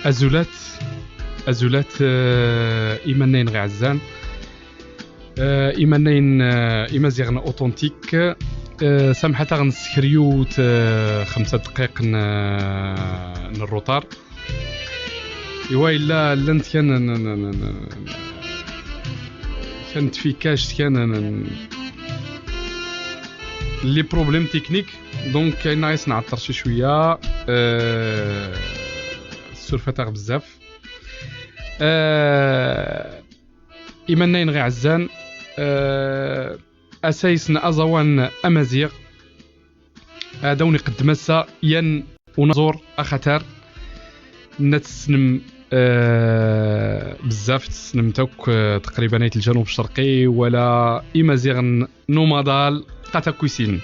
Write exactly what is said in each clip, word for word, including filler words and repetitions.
Azulat, azulat, eh, imannayen ɣ iɛezzan, eh, imannayen, eh, imaziɣen authentique, eh, samḥat-aɣ nsekr yiwet, eh, xemsa dqayeq n, eh, n rruṭar. Iwa illa llant kan n, n, n, n, kan tfikkact kan n, n, les problèmes techniques. Donc, ayen ɣis nɛeṭṭer ci cwiya, eh, ssurfat-aɣ bezzaf. Eh, imannayen ɣ iɛezzan, eh, asayes n aẓawan amaziɣ, ad awen-iqeddem ass-a yan unaẓur axatar nna tessnem, eh, bezzaf tessnem-t akk, eh, taqriban ayt ljanub ccerqi wala imaziɣen n umaḍal qat akk isin.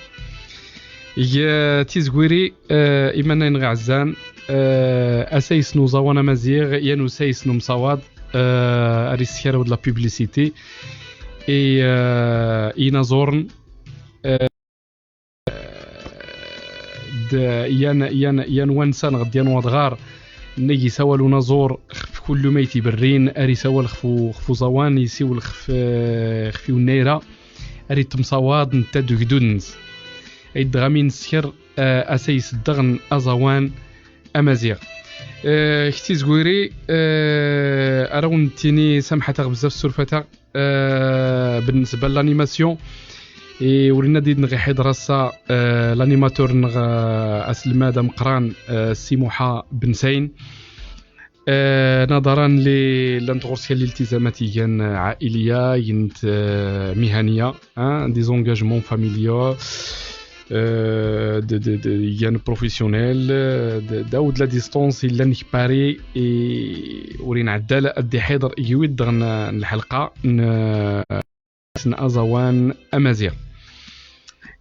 Ig tizgwiri, eh, imannayen ɣ iɛezzan, eh, asayes n uẓawan amaziɣ yan usayes n umsawaḍ, eh, ar issekr awd la publicité i, eh, inaẓuren, eh, d yan, yan, yan wansa neɣ d yan wadɣar nna ig isawal unaẓur xef kullu ma yt-iberrin, ar isawal xef u-, xef uẓawan, isiwel xef, eh, xef iwennayra, ar ittemsawaḍ netta d ugdud-nnes. Ay dɣa mi nessekr, eh, asayes ddaɣ n aẓawan amaziɣ. Eh, ktizgwiri, eh, ar awen-ttini samḥat-aɣ bezzaf ssurfat-aɣ, eh, بالنسبة ل l'animation. I ur inna d-id-nɣ iḥiḍer ass-a, eh, l'animateur-nneɣ, eh, aselmad ameqqran, eh, Si Muḥa Ben Sayin. Eh, naḍaran li llant ɣur-s kra n liltizamat igan, eh, عائلية, igan, eh, مهنية, hein, des engagements familiaux, eh, d, d, d, igan professionnels, eh, d, d awd la distance illan k Paris, i ur inɛedda la ad iḥiḍer ig wid dɣ n, n lḥelqa n, n aẓawan amaziɣ.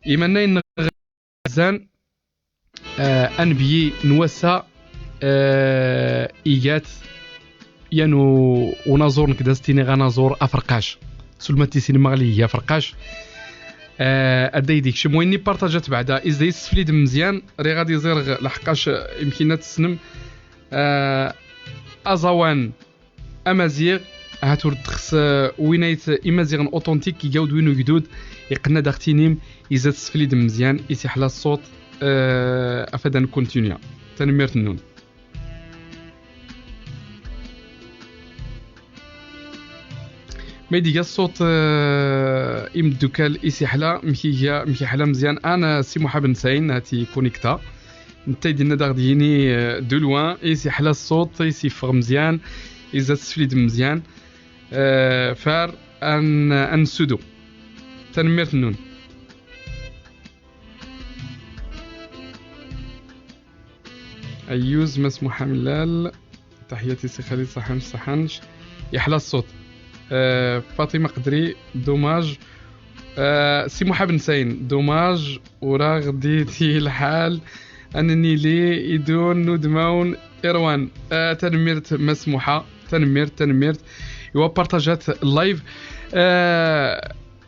Imannayen ɣ iɛezzan, eh, anebyi n wass-a, eh, iga-t yan u-, unaẓur, nekk d as-ttiniɣ anaẓur aferqac. Sul ma tissinem aɣ li iga aferqac. Eh, ad d-ay d-ikcem wayen i partajat beɛda, is da yesseflid mezyan, riɣ ad iẓireɣ, laḥeqqac, eh, imkin ad tessnem, eh, aẓawan amaziɣ, ahat ur d-texs, eh, win ayt imaziɣen authentique, iga-d win ugdud, iqqen ad aɣ-tinim, is da tesseflid mezyan, is iḥla ṣṣut, eh, afad ad nkuntinya. Tanemmirt nnun. Ma iga ṣṣut, eh, imddukal is iḥla, mk iga, mk iḥla mezyan, ana Si Muḥa Ben Sayin, hati connecté. Netta i d-inna daɣ d yini, eh, de loin, is iḥla ṣṣut, is iffeɣ mezyan, is da tesseflid mezyan. Eh, far ad n-, ad nessudu. Tanemmirt nnun. Ayyuz, Mass Muḥa Mellal. Taḥiyati Si Xalid, ṣaḥanc, ṣaḥanc. Iḥla ṣṣut. Eh, Faṭima Qedri, dommage. Eh, Si Muḥa Ben Sayin, dommage, ur aɣ-d-iti lḥal ad nili idun n udmawen irwan. Eh, tanemmirt, Mass Muḥa, tanemmirt, tanemmirt. Iwa partajat live. Eh,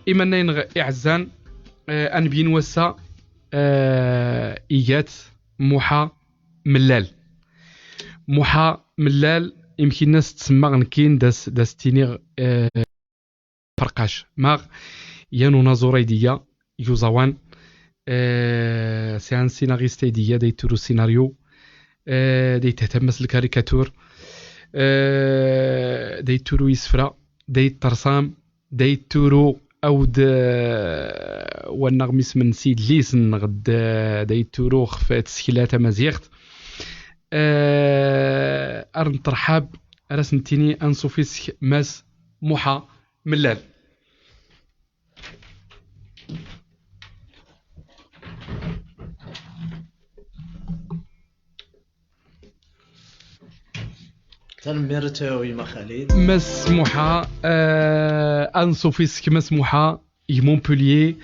imannayen ɣ iɛezzan, eh, anebyi n wass-a, eh, iga-t Muḥa Mellal. Muḥa Mellal, imkin ad s-tsemmaɣ nekkin, d as, d as-ttiniɣ, eh, ferqac. Maɣ? Yan unaẓur ay d-iga, ig uẓawan, eh, c'est un scénariste ay d-iga, da yetturu scénario, eh, da yetthtam s lkarikatur, eh, da yetturu isefra, da yettrsam, da yetturu awd, eh, wannaɣ mi isem-nnes idlisen, neɣ d, eh, da yetturu xef tsekla tamaziɣt. Eh, ar nterḥab, ar as-nettini anṣuf is-k Mass Muḥa Mellal. Tanemmirt, a gma Xalid. Mass Muḥa, eh, anṣuf is-k Mass Muḥa, ig Montpellier,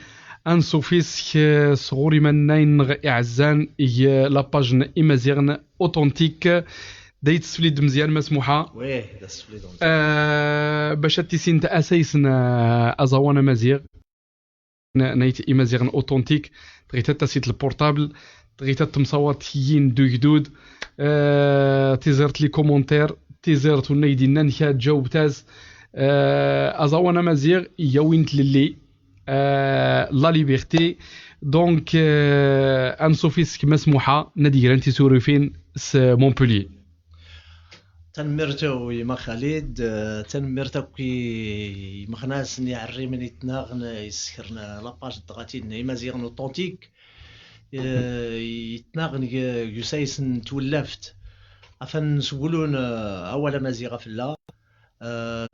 anṣuf is-k, eh, sɣur imannayen ɣ iɛezzan, ig, eh, la page n Imaziɣen Authentique, da yesseflid mezyan Mass Muḥa. Wih, da yesseflid mezyan. Eh, bac ad tissint asayes n, eh, aẓawan amaziɣ. N-, n ayt Imaziɣen Authentique, tɣit ad tasit lpurṭabl, Dɣi ta temsawart tiyin d ugdud, eh, tiẓirt les commentaires, tiẓirt unna i d-innan ka ǧawbt-as, eh, aẓawan amaziɣ iga win tlelli, eh, la liberté. Donc, eh, anṣuf yes-k Mass Muḥa, n ad igran tisurufin s Montpellier. Tanemmirt a gma Xalid, eh, tanemmirt akk i imeɣnasen iɛerrimen i ttnaɣen, eh, yessekren, eh, la page dɣatin n Imaziɣen Authentique, eh, i ttnaɣen g, g usayes n tewlaft, afan nsewlun, eh, awal amaziɣ afella, eh,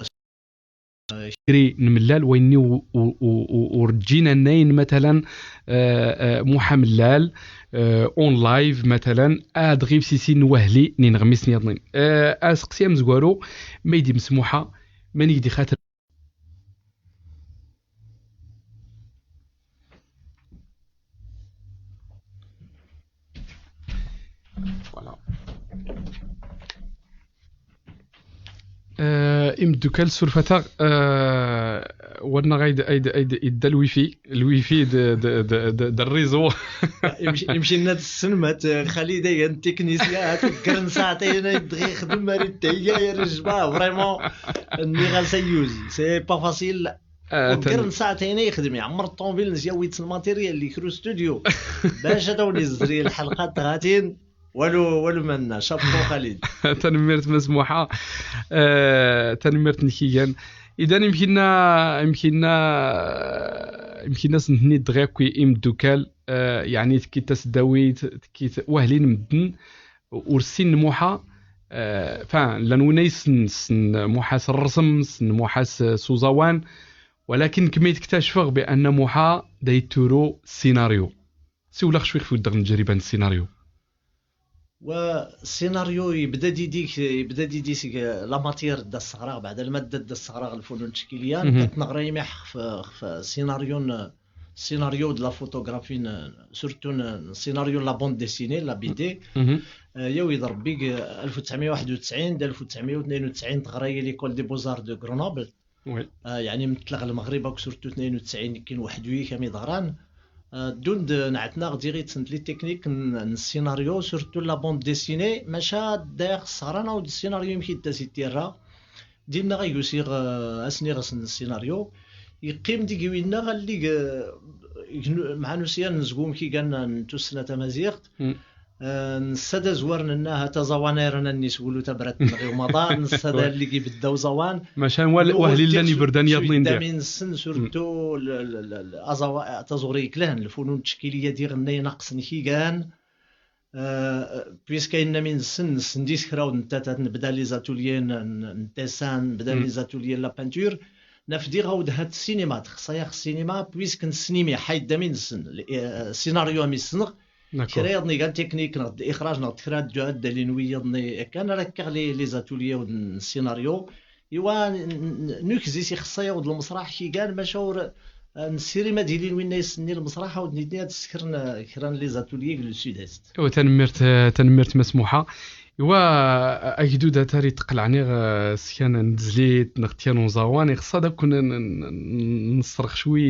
kri n mellal, wayenni u, u, u, u, ur ǧǧin annayen, matalan, eh, eh, Muḥa Mellal, eh, on live, matalan, ad ɣif sisin wahli n ineɣmisen yaḍnin. Eh, aseqsi amezwaru, ma i d-imes Muḥa, mani i d-ixater Voilà. Eh, imeddukal, surfet-aɣ, eh, wannaɣ ayd, ayd, ayd idda lwifi, lwifi d, d, d, d, d rriẓu. Imc-, imcinna tessnem, hat, eh, Xalid, ay n teknisya, hat, ggren saɛtayen ay dɣi ixdem, ar ittayga, ar ijba, vraiment, nniɣ-as ayyuz, c'est pas facile. Ah, ur ggren saɛtayen ay ixdem, iɛemmer ṭṭumbil, nzya wid n matériel, ikru studio. Bac ad awen-izri lḥelqa tɣatin, walu, walu manna, chapeau Xalid. Tanemmirt Mass Muḥa. Eh, tanemmirt n kigan. Idan imkinna, imkinna, imkinna s nhenni dɣi akk imeddukal, eh, yeɛni tekkit tasdawit, tekkit wahlin medden, ur ssinen Muḥa, eh, enfin, llan win ay ssnen, ssnen Muḥa s rrsem, ssnen Muḥa s, s uẓawan, walakin kemmi tektacfeɣ bi anna Muḥa da yetturu s sinaryu. Siwel-aɣ cwi ɣef uddeɣ n tejriba n sinaryu. Wa sinaryu yebda didi, yebda didi seg la matière da sseɣraɣ, beɛd alma da sseɣraɣ lfunun tcikiliya, mhm, da t-neɣra yemma ɣef, ɣef sinaryu n, scénario de la photographie, n-, surtout n-, n-, scénario n la bande dessinée, la B D. Mhm. Euh, yawi-d Rebbi deg alef u tesɛemya u waḥed u tesɛin d alef u tesɛemya u tnayen u tesɛin teɣra-yi l'école des beaux-arts de Grenoble. Oui. Euh, yeɛni, metleɣ Lmeɣrib akk, surtout tnayen u tesɛin, nekkin weḥd-i, kami d-ɣran. Euh, ddun-d, nɛetnaɣ diɣ-itsent les techniques n-, n-, scénario, surtout la bande dessinée, maca daɣ sseɣran-aw-d scénario, amek i d-tas i t-yerra. Dinna i usiɣ, eh, asniɣes n ssinaryu. Yeqqim deg winna allig, eh, gnu-, mɛa n usyan n zgum kigan n tussna tamaziɣt. Mm. Eh, nessad azwar nenna ha taẓawan ay rnan niswulu tabrat-nneɣ i umaḍal, nessad allig ibedda uẓawan. Maca wal-, nuɣ wahli llan iberdan yaḍnin diɣ. Iddamin-nsen, surtout l-, l-, l-, l-, aẓawa-, taẓuri iklehn, lfunun tcikiliya diɣ nna inaqsen kigan. Euh, puisque inna mi nessen, nessen dis kraw n tatat, nebda les ateliers n, n, n dessin, nebda les ateliers n la peinture, naf diɣ awd hat ssinima, txeṣṣa-yaɣ ssinima, puisque nessen imi, ḥayd da mi nessen, euh, scénario ami ssneɣ, kra yaḍni gan technique neɣ d ixraǧ neɣ d kra d, d, d alin wiyaḍni, kan ara kkaɣ les, les ateliers n scénario, Iwa, n-, n-, n-, nukzis ixeṣṣa-yaw d lmesraḥ kigan, maca ur, eh, nessirim ad ilin winna yessenni lmesraḥ, awd nitni ad ssekren, eh, kra n les ateliers deg le sud-est. Iwa, tanemmirt, eh, tanemmirt Mass Muḥa. Iwa, eh, agdud atar itqelɛen iɣ, eh, s kan n tezlit, neɣ kan n uẓawan, ixeṣṣa ad akk n-, n-, n-, nesserɣ cwi,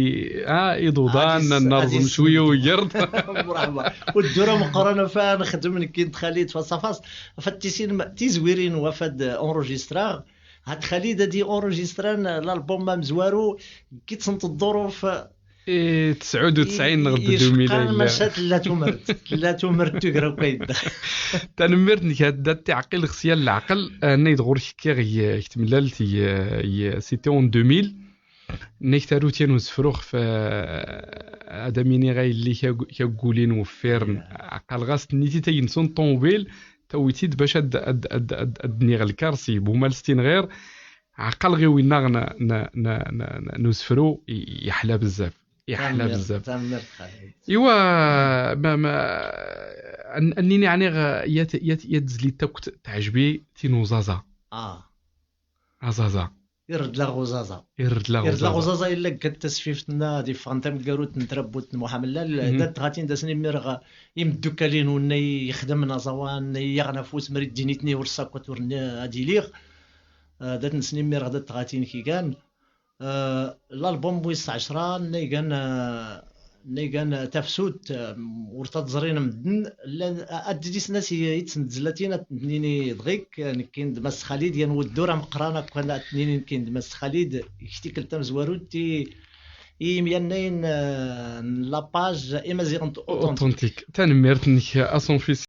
ah, iḍudan, nerẓem cwi ugar. Mreḥba. Ur d tura meqqran afa nexdem nekkin d Xalid face à face. Afa tisin ma-, tizwirin wafad, eh, enregistraɣ. Hat Xalid ad i-enregistran l'album amezwaru, gittent ḍḍuruf. I tesɛud u tesɛin neɣ d deux mille illa. Maca tella tumert, tella tumert tugra akk aydda. Tanemmirt nek, hat dat tiɛqil xsya n leɛqel, eh, nnayd ɣur-k kkiɣ g, g tmellalt, g, g, c'était en deux mille. Nnek tarut yan usefru xf, eh, ad am-iniɣ a yelli kag-, kagulin weffirn. Aqal ɣas tennit-it ayen s ṭṭumbil, tawit-id bac ad, ad, ad, ad, ad d-niɣ lkar s yibumal s tinɣir. Ɛqal ɣiwin-nneɣ n, n, n, n, n usefru i, yeḥla bezzaf. Yeḥla bezzaf. Tanemmirt, tanemmirt Xalid. Iwa, ma, ma, an, annini ɛni ɣ-, yat, yat, yat tezlit akk teɛjeb-i tin uẓaẓa. Ah. Aẓaẓa. Ird laɣ uẓaẓa. Ird laɣ uẓaẓa. Ird laɣ uẓaẓa illa ggat tasfift-nna ad iffɣen tameggarut n trabbut n Muḥa Mellal. Mhm. Dat tɣatin d asen immireɣ imeddukkal-inu nna i ixedmen aẓawan, nna i yaɣen afus, mri d-initni ur sakkat ur nni ad iliɣ. Eh, dat nsen immireɣ dat tɣatin kigan. Eh, l'album wis ɛecra nna igan, eh, Nnigan tafsut, eh, ur taẓrin medden, llan, ad d-isnas i, i tsent zlatin ad tnini dɣik, eh, nekkin d Mass Xalid, yan wuddur ameqqran akk ad tnini nekkin d Mass Xalid, g tikkelt tamezwarut i, i yimyannayen, eh, n la page Imaziɣen Authentique. Authentique. Tanemmirt-nnek a Sonfils.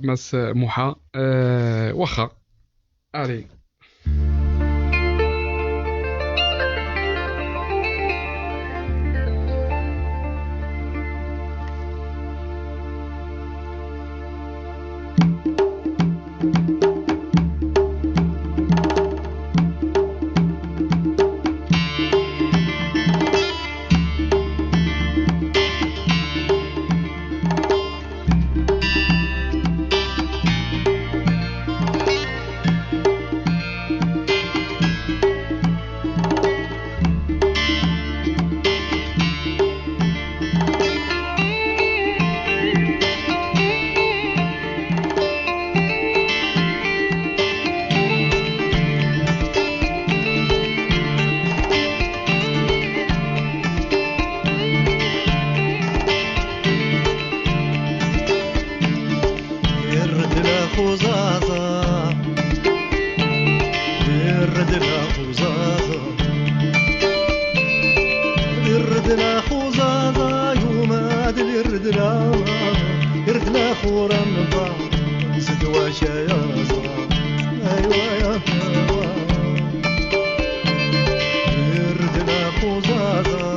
Mass Muḥa, euh, waxxa. Allez. Ird la xuẓaẓa, ird la xuẓaẓa, ird la xuẓaẓa, yuma d ird la, ird la xuran ba, zedwa cayaẓa, aywa ya hawa. Ird la xuẓaẓa,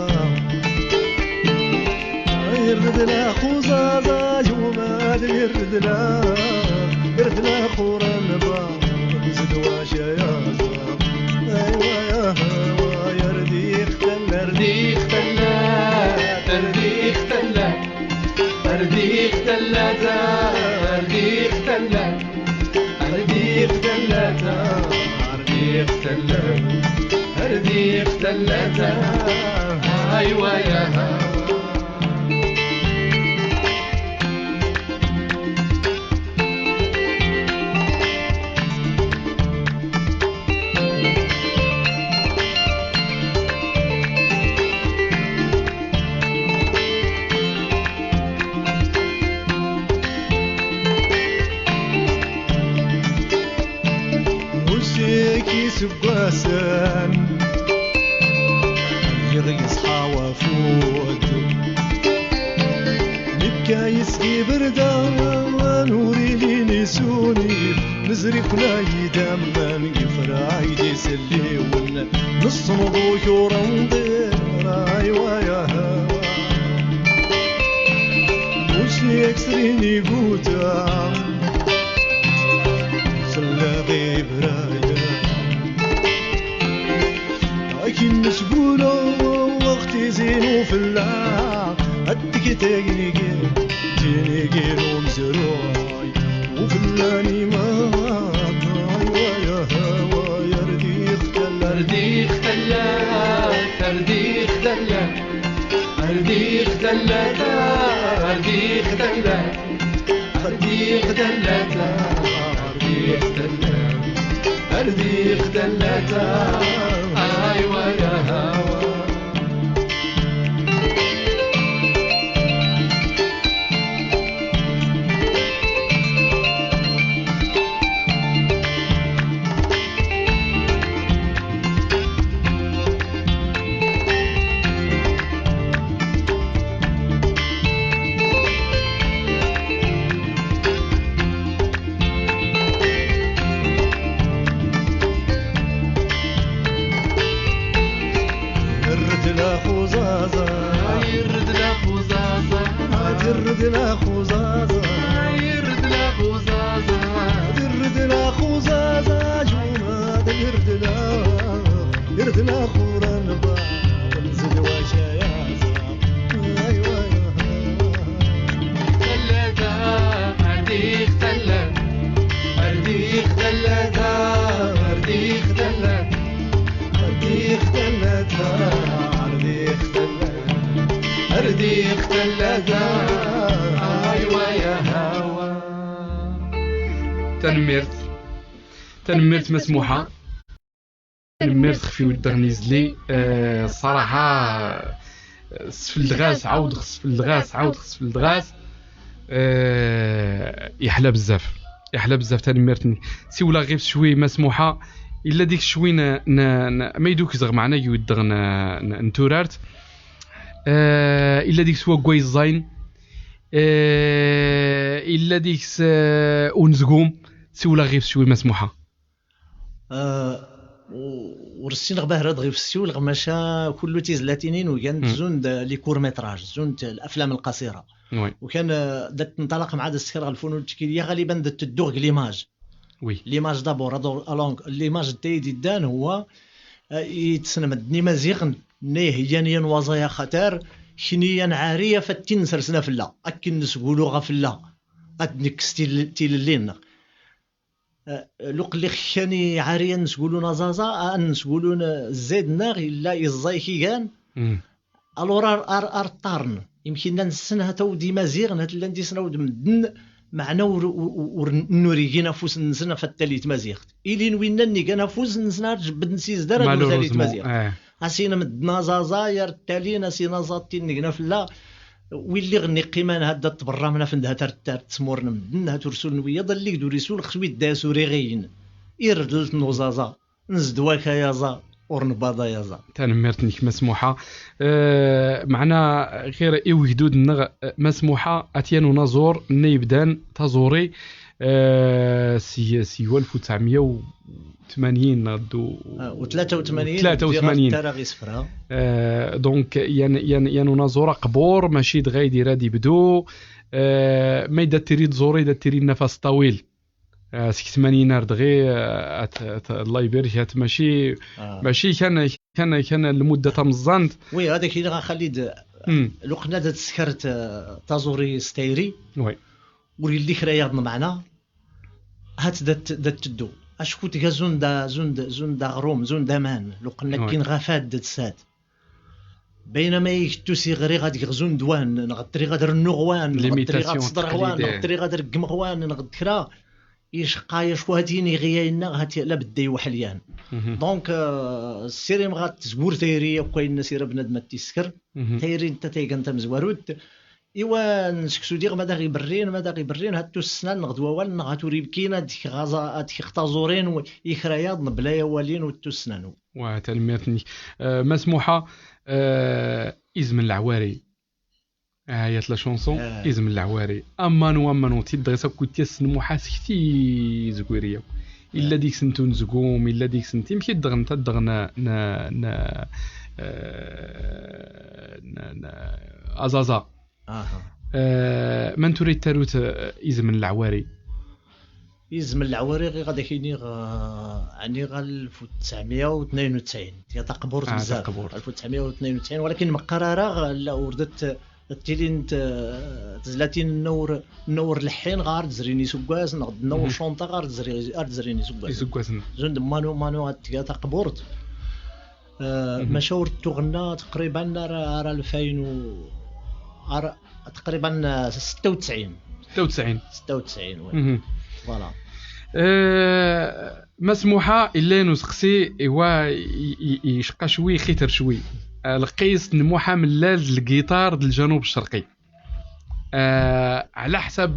ird la xuẓaẓa, yuma d ird la, ird la xuran ba, zedwa cayaẓa. Aywa ya hawa, ya rdiɣ talla, rdiɣ talla, rdiɣ talla, rdiɣ talla, rdiɣ talla. Rdiɣ tallata, rdiɣ tallata, rdiɣ tallata, aywa ya hawa. Usik iseggasen, lliɣ yeṣḥa wafud. Nekka yesgibrda, ur ilin isunif, nezri kna idammen, ifray d iselliwen, nessenḍ ukur nḍir, aywa ya hawa. Usik srin iguta, selleɣ ibrayden. Akin nesgulaɣ tizin ufella, ad teg tinigi, tinigi n umezruy, ufella n iman, aywa ya hawa, rdiɣ tallata, rdiɣ tallata, rdiɣ tallata, rdiɣ tallata, rdiɣ tallata. Rdiɣ tallata, rdiɣ tallata, rdiɣ tallata, aywa ya hawa. Ird la xuẓaẓa, ird la xuẓaẓa, ird la xuẓaẓa, ird la xuẓaẓa, ird la xuẓaẓa, juma d ird la, ird la xuran ba, nzed wa cayaẓa. Aywa ya hawa. Tallata, rdiɣ tallata, rdiɣ tallata, rdiɣ tallata, rdiɣ tallata, rdiɣ tallata, rdiɣ tallata, aywa ya hawa. Tanemmirt. Tanemmirt Mass Muḥa. Tanemmirt xef iwedder n yizli. Eh, ṣṣaraḥa, sfeld ɣas, ɛawd sfeld ɣas, ɛawd sfeld ɣas. Eh, yeḥla bezzaf. Yeḥla bezzaf, tanemmirt-nnek. Siwleɣ ɣif cwi, ma smuḥa. Illa dik cwi n, n, n, ma iduk zeɣ meɛna yuddeɣ n, n, n turart. Eh, illa dik s waggay ẓẓayn. Eh, illa dik s, eh, unezgum. Siwleɣ ɣif cwi, ma smuḥa. Ah, u-, ur ssineɣ bahra ad ɣif ssiwleɣ, maca kullu tizlatin-inu gant zunt les courts métrages, zunt الأفلام القصيرة. Oui. Ukan, ah, da tenṭalaq mɛad ad skerɣ lfunun ttekiliya, ɣaliban da tedduɣ g l'image. Oui. L'image d'abord, ad, along, l'image d tayd iddan huwa, ah, itsen medden imaziɣen, nna iheyyan yan waẓay axatar, kni yan ɛari afatin nsersna fella, akken nesgulu ɣa fella, ad nekkes til-, tilelli-nneɣ. Eh, luqli xkani ɛariyan nesgulun aẓaẓa, a nesgulun, eh, zzed-nneɣ illa iẓẓay kigan. Alors ar, ar, ar ṭṭarn. Imkinna nessen hata awd imaziɣen, hat llan tisnawd medden, meɛna ur, ur, ur, ur nurigin afus-nsen ɣef talit tmaziɣt. Ilin winna nnigan afus-nsen ar jebden s izdar ad ur talit tmaziɣt. Asin medden aẓaẓa, yar ttalin, asin aẓaṭi nnegna fella. Willi ɣ-nniqqiman hadda tberra mnaf n dhat ar, ar tsmur n medden, hat ursul n wiyaḍ, allig d ur isul xwi dda as ur iɣiyin. Irdelt n uẓaẓa, nzed waka yaẓa, ur nbaḍa yaẓa. Tanemmirt-nnek, ma smuḥa. Eh, meɛna ɣir i wegdud-nneɣ, eh, ma smuḥa, at yan unaẓur nna yebdan taẓuri, eh, si, si walef u tesɛemya u tmanyin neɣ d u-, ah, u tlata u tmanyin, tlata u tmanyin. Tara ɣ isefra. Eh, donc, yan, yan, yan unaẓur aqbur, maci d ɣayd ira d ibdu. Eh, ma yedda tiri tẓuri, da tiri nafas ṭawil. Eh, seg tmanyin ar dɣi, eh, at, at, Allah ibarik, at maci, ah, maci kan, kan, kan lmudda tameẓẓant. Oui, hada kini ɣa Xalid, hmm, luqna da teskart, eh, taẓuri s tayri. Oui. Ur yelli kra yaḍ n meɛna. Hat da t-, da teddu. Acku tga zun da, zun da, zun da ɣrum, zun da man. Luqna, ouais, kkin ɣa fad da tsad. Baynama ikettu si ɣriɣ ad gɣ zun d wan, neɣ triɣ ad rnuɣ wan, neɣ triɣ ad ṣedreɣ wan, neɣ triɣ ad reggmeɣ wan, neɣ d kra. Icqa yac watin iɣiyayen-nneɣ hat la bedda iweḥl yan. Mhm. Donc, euh, ssirim ɣa tezwur tayri akk ayen nna sira bnadem ad t-isker. Mhm. Tayri netta taygant tamezwarut. Iwa n seksu diɣ ma da ɣ-iberrin, ma da ɣ-iberrin, hat tussnan neɣ d wawal neɣ hat ur ibkin ad k-ɣaẓa, ad k-ɣ taẓurin i kra yaḍ mebla awalin u tussnan. Wa, tanemmirt-nnek. Euh, Mass Muḥa, euh, Izem n Leɛwari. Ah, yat la chanson, ah, Izem n Leɛwari. Amanu, amanu, tiddeɣ-is akk tyas n Muḥa sekti zegwiri yakk. Illa deg-sent unezgum, illa deg-sent imki ddɣen, ta ddɣen, na, na, eh, na, na, aẓaẓa. Aha. Eh, man tura ittarut, eh, Izem n Leɛwari? Izem n Leɛwari, ɣiɣ ad ak-iniɣ, eh, ɛni ɣa alef u tesɛemya u tnayen u tesɛin. Tga taqburt, ah, bzaf. Taqburt. Alef u tesɛemya u tnayen u tesɛin, walakin meqqar ara, ɣ-, la, ur dat-, tilint, eh, tezlatin n ur, n ur leḥḥin, ɣa ar d-zrin iseggas, neɣ d n ur cunṭa, ɣa ar d-zri-, ar d-zrin iseggas. Iseggasen. Zun d manu, manu ad tga taqburt. Eh, mhm, maca ur d-tuɣenna taqriban ar, ar alfayn u, ar, taqriban, eh, setta u tesɛin. Setta u tesɛin. Setta u tesɛin, oui. Mhm. Voilà. Eh, Mass Muḥa, illa yan useqsi, iwa, i, i, i, icqa cwi, ixiter cwi. Eh, lqis n Muḥa Mellal d lgiṭar d Ljanub Ccerqi. Eh, ɛla ḥsab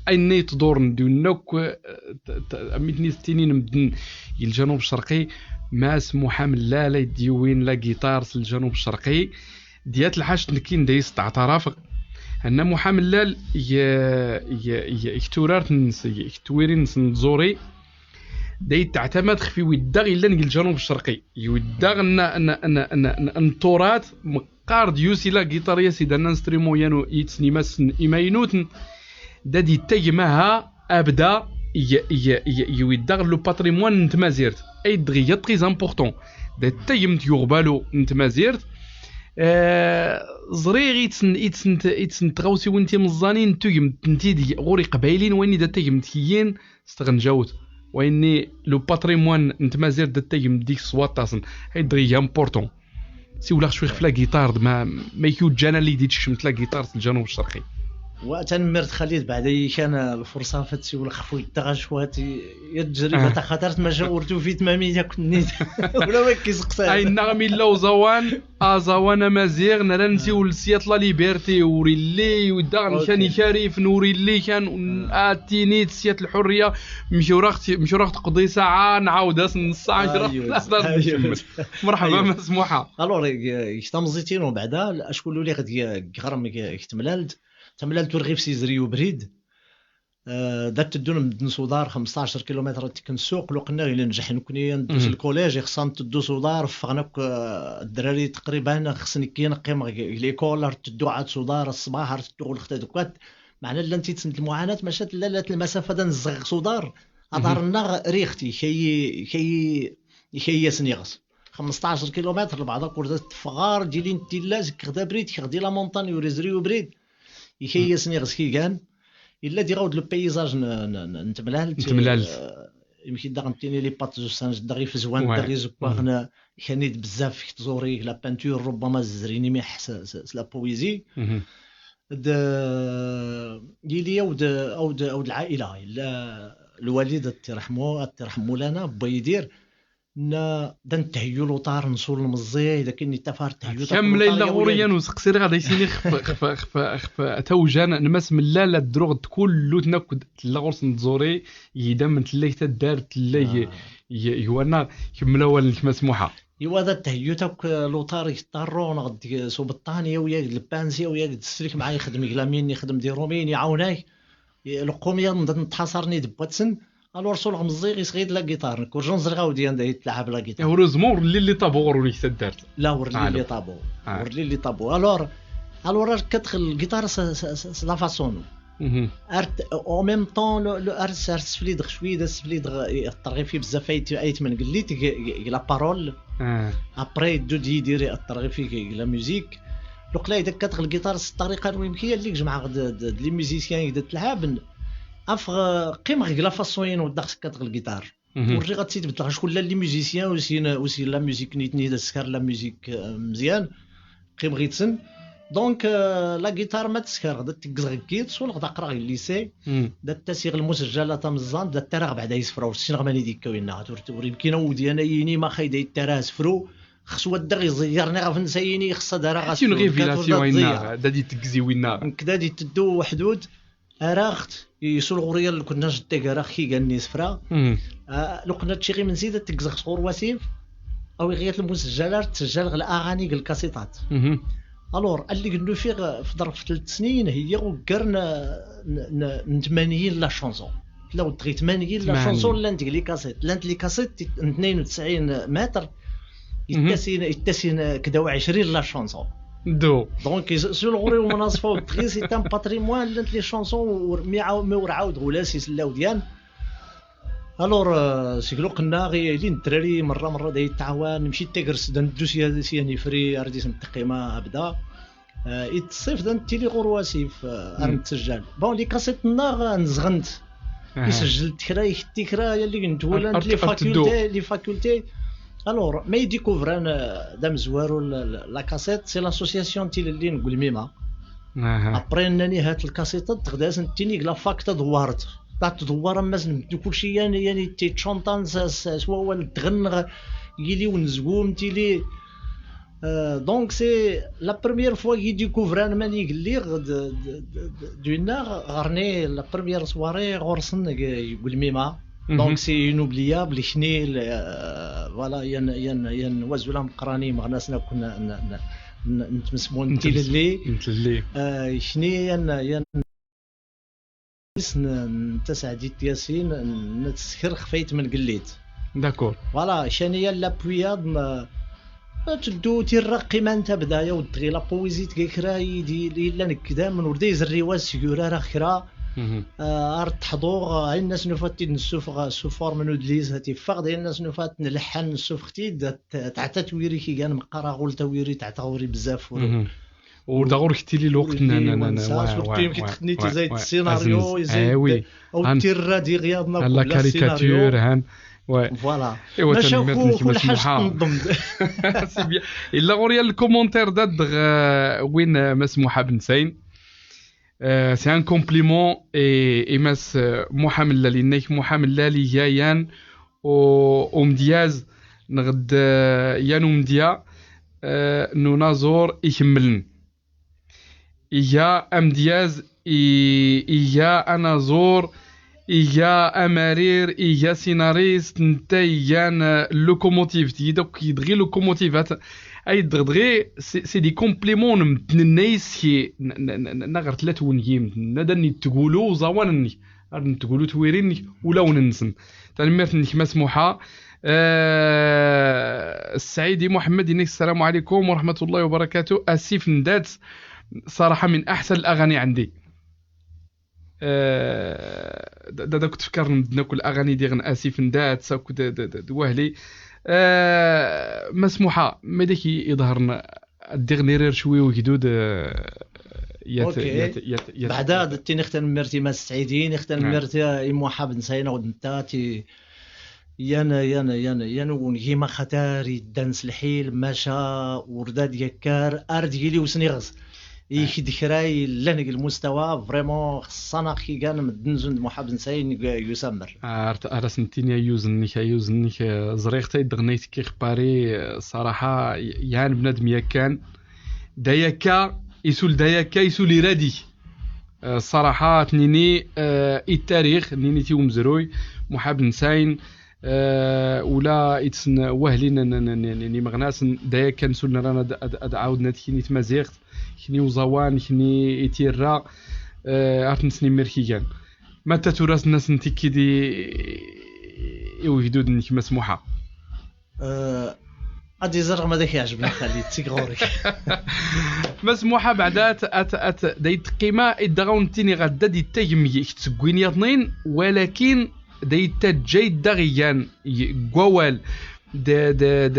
ayen ay tḍurn d unna akk, eh, t-, t-, am itni s-ttinin medden i Ljanub Ccerqi, Mass Muḥa Mellal ay d-yewwin la guitare s Ljanub Ccerqi, d yat lḥact nekkin da is-ttaɛtarafeɣ. Anna Muḥa Mellal g, g, g, g turart-nnes, g twirin-nnes n tẓuri, da yetteɛtamad xef iwiddaɣ illan g Ljanub Ccerqi. Iwiddaɣ n, n, n, n, n, n tturat, meqqar d yusi la guitare-ya s-idan instrument yan u, yettsnimasen imaynuten, da d-ittagem aha abda i, i, i, iwiddaɣ le patrimoine n tmazirt. Ay d-ɣiya très important. Da ttagem t-yuɣbalu n tmazirt. Eh, ẓriɣ itsen, itsen, itsen tɣawsiwin timeẓẓanin tugem-tent-id ɣur iqbayliyen, wayen i da ttagem t-kiyin, s tɣenǧawt. Wayenni, le patrimoine n tmazirt da ttagem deg-s s waṭasen. Ay d-ɣiga important. Siwleɣ cwi xef la guitare, d ma, ma yujjan allig d-itekcem la guitare s Ljanub Ccerqi. Wa tanemmirt Xalid, beɛda-yi kan lfurṣa f ad tsiwleɣ xef wigdda ɣ cwat, i-, i tejriba taxatart, maca ur tufit ma mi yakk-nni. Ula wa k-iseqsa. Ay nnaɣ mi illa uẓawan, aẓawan amaziɣ, nara nsiwel s yat la liberté, ur illi, daɣen kan ikarifen, ur illi kan, a tinit s yat lḥurriya, mcuraɣ t-, mcuraɣ teqḍi saɛa, nɛawed-as nneṣ saɛa, mcuraɣ teqḍi saɛa, nɛawed-as nneṣ saɛa. Mṛeḥba, Mass Muḥa. Alors, g, g tamẓit-inu beɛda, acku luliɣ d g, g ɣrem g, g temlalt, tamlalt ur ɣif s izri ubrid. Eh, da teddun medden s uḍar xemsṭac kilumitr ad tekn ssuq, luqenna ila njeḥ nekni, ad neddu s lkuliǧ, ixṣṣan teddu s uḍar, ffɣen akk, eh, ddrari taqriban, xsen nekki ad qqimeɣ g, g likul, ar teddu ɛad s uḍar ṣṣbaḥ, ar teddu ɣ lxta dukkat. Meɛna llant-id send lmuɛanat, maca tella lat lmasafa da nezzeɣ s uḍar, aḍar-nneɣ riɣ-t, ikayi, ikayi, ikayi-yasen iɣes. Xemsṭac kilumitr, lbeɛḍ akk ur da teffeɣ ɣar, dili n tilla, zekkeɣ d abrid, kkeɣ di la montagne, ur izri ubrid. Ikayi-yasen iɣes kigan. Illa diɣ awd le paysage n, n, n, n temlalt. N temlalt. Eh, imki daɣ nettini les pattes du singe, daɣ ifezwan, daɣ izeggaɣen, kani-d bzzaf k tẓuri, la peinture, rubbama zrin imiḥ s, s, s la poésie. D, yili awd, awd, awd lɛaila, illa lwalid ad t-irḥmu, ad t-irḥem mulana, Bba Yidir, Nna, da ntheyyu luṭar, nṣul nmeẓẓi, dakken nittaf ar theyyu. Kamla illa ɣur-i yan useqsi, ɣad aysini xef, xef, xef, xef tawja n Mass Mellal, ad druɣ d kullut nakk tella ɣur-sen tẓuri, yidam n tella taddart, tella y, y, y wannar, kemmel awal-nnek Mass Muḥa. Iwa da ntheyyu takk luṭar, itarru, neɣ d s ubeṭṭan, yaw yak d lpans, yaw yak d sselk, mɛa ixdem gla min ixdem di Rumin, iɛawen-ak. Lqum yaḍ nda nttḥaṣarni d bwatsen, alors sulɣ meẓẓiɣ isɣi-d la guitare, nekk ur ẓriɣ awd yan da itlɛab la guitare. Heureusement ur llin les tabous ɣur-wen g taddart. La, ur llin les tabous. Ur llin les tabous. Alors, alors ar kkatɣ lgiṭar s, s, s, s la façon. Ar t-, en même temps, le, le, ar s, ar sflidɣ cwi, da sflidɣ, eh, ṭṭerɣ ifi bzzaf ayt, ayt mengellitɣ g, g, g la parole. Après, iddu-d Yidir iṭṭerɣ ifi g, g la musique. Luqla ida kkatɣ lgiṭar s ṭṭariqa n wimki, allig jemɛeɣ d, d, d les musiciens i da tlɛaben, afɣ, qqimeɣ g la façon-inu daɣ s kkatɣ lgiṭar. Ur riɣ ad tt-id-beddleɣ, acku llan les musiciens usin, usin la musique nitni da teskar la musique, euh, mezyan, qqimeɣ yid-sen. Donc, euh, la guitare ma teskar, da tt-ggzeɣ g yiḍ, sulɣ da qqreɣ g lycée, da ttasiɣ lmusejjalat tameẓẓant, da ttaraɣ beɛda isefra, ur ssineɣ mani d ikka winna, ur, ur yemkin awd yan ad yini max ay da ittara asefru, Xas wadda iẓeyyer niɣ ɣef nsa yini, ixṣṣa ad araɣ asefru. Une révélation, winna, da d-iteggzi winna. Nekk da d-iteddu weḥd-ud, araɣ-t, isul ɣur-i, kunna jeddi garaɣ kigan n isefra. Ah, luqna ččiɣ imensi, da t-ggzeɣ sɣur wasif, awiɣ yat lmusejjalat, ar ttejjaleɣ laɣani g lkasiṭat. Alors, allig n ufiɣ, f ḍerf telt snin, heyyaɣ uggar n, n, n, n tmanyin la chanson. Tella wedɣi tmanyin la chanson llant deg les cassettes. Llant les cassettes n tnayen u tesɛin metr, yettasin, yettasin kdaw ɛecrin la chanson. Donc, s, s lɣuri umnaṣfa wedɣi, c'est un patrimoine, llant les chansons, ur, mi ɛaw-, mi ur ɛawdeɣ ula s isella awd yan. Alors, euh, seg luqenna, ɣi-, ilin ddrari merra, merra da yi-ttɛawan, nemci d tagrest, da neddu sya, sya nifri, ar dis n tqima, abda. Eh, i tṣift da nettili ɣur wasif, eh, ar nettejjal. Bon, les cassettes-nneɣ, eh, nezɣent. Isejjel-d kra, iketti kra, yallig n twulant, les facultés, les facultés. Alors, ma idikuvran, eh, d amezwaru la, la, la cassette, c'est l'association Tilelli n Ugelmima. Après, nnan-i hat lkasiṭ-ad, tɣed-as nettini g la fac tadwart. Da tdewwar ammas n medden kulci, yan, yan itti ččunṭan s, s, s wawal d tɣenn, yili unezgum, tili, Euh, donc, c'est la première fois i découvre mani lliɣ d, d, d, d, d winna, ɣerni la première soirée ɣur-sen g, g Ugelmima. Donc, c'est inoubliable, kni, euh, voilà, yan, yan, yan wazul ameqqran i meɣnasen akk n, n, n, n tmesmont n tilelli. N tilelli. Euh, kni, yan, yan n, n Taseɛdit Yasin, n, n teskert xef ay tmengellit. D'accord. Voilà, cani ya la pwiyad, ma, ma teddu tirra qqiman tabda, ya wedɣi la poésie tga kra i di, i llan gdamen, ur da izerri wass seg ur ara kra. Ah, ar teḥḍuɣ, ah, ayen as nufa tid nessufeɣ, ah, sous forme n udlis, ad t-iffeɣ, d ayen as nufa ad t-nleḥḥan nessufeɣ-t-id, ad t-, tɛta twiri kigan meqqar aɣul tawiri, tɛta ɣuri bzzaf, ur, Ur da ɣur-k tili lweqt n, n, n, n, surtout yemki txednit izay d scénario, izay d, aw tirra d iɣyaḍ, la caricature, han. Voilà. Maca xu, xu lḥaǧ tnḍem-d. C'est bien. Illa ɣur-i lkumuntir da dɣ, euh, win, euh, Mass Muḥa Ben Sayen. Euh, c'est un compliment i, i Mass, euh, Muḥ Amellal, inna-k Muḥ Amellal iga yan u-, umdyaz, neɣ d, euh, yan umdya, euh, n unaẓur ikemmlen. Iga amdyaz, i-, iga anaẓur, iga amarir, iga sinarist, netta igan, euh, locomotive, tigi-d akk yid ɣi locomotive, at-, ay d-, dɣi, c'est, c'est des compliments n medden-nna iski, n-, n-, n-, n-, naɣer tlat wengim, n-, ad n-, nettgulu uẓawan-nnek, ar nettgulu twiri-nnek, ulawen-nsen. Tanemmirt-nnek, Mass Muḥa. Euh, Sɛidi Muḥemmed, inna-k السلام عليكم ورحمة الله وبركاته. Asif n dat, صراحة من أحسن الأغاني عندي. Euh, da, da, da kent tfekkar medden akk laɣani diɣen asif n dat, akk d, d, d, d wahli. Euh, Mass Muḥa, ma dak i, iḍhern ad diɣen irir cwi ugdud, euh, yat, Ok. Yat, yat, yat, Beɛda, yat. Ad ttiniɣ tanemmirt i Mass Sɛidi, niɣ tanemmirt i Muḥa Ben Sayin, ɣ d netta ti, yan, yan, yan, yan ungim axatar iddan s lḥil, maca ur da d-yakkar, ar d-yili usniɣes. I k-d kra yellan deg lmustawa, vraiment, xṣan ax-igan medden zun d Muḥa Ben Sayin g-, g usammer. Ar t-, ar asen-tini ayyuz-nnek, ayyuz-nnek, eh, ẓriɣ-t ay d-ɣnayt k-ixebbari, eh, ṣṣaraḥa, y-, yan bnadem yakkan. Da yakka, isul da yakka, isul iradik. Eh, ṣṣaraḥa, tnini, eh, i ttarix, nini ti umezruy, Muḥa Ben Sayin, eh, ula itsen wahli n, n, n, n, n imeɣnasen, da yakkan sul nran ad, ad, ad ɛawden ad kini tmaziɣt, kini uẓawan, kini i tirra, eh, ar ten-snimmir kigan. Ma ta tura s-nnasen tikkid i, i ugdud-nnek Mass Muḥa? Eh, ad iẓer ma d ak-iɛjeb neɣ xali, ttig ɣur-k. Mass Muḥa, beɛda at, at, at, da yettqima, idda ɣawen ttini ɣa da d-ittagem g-, seg win yaḍnin, walakin da yettaǧǧa idda ɣ-igan g-, g wawal. D, d, d,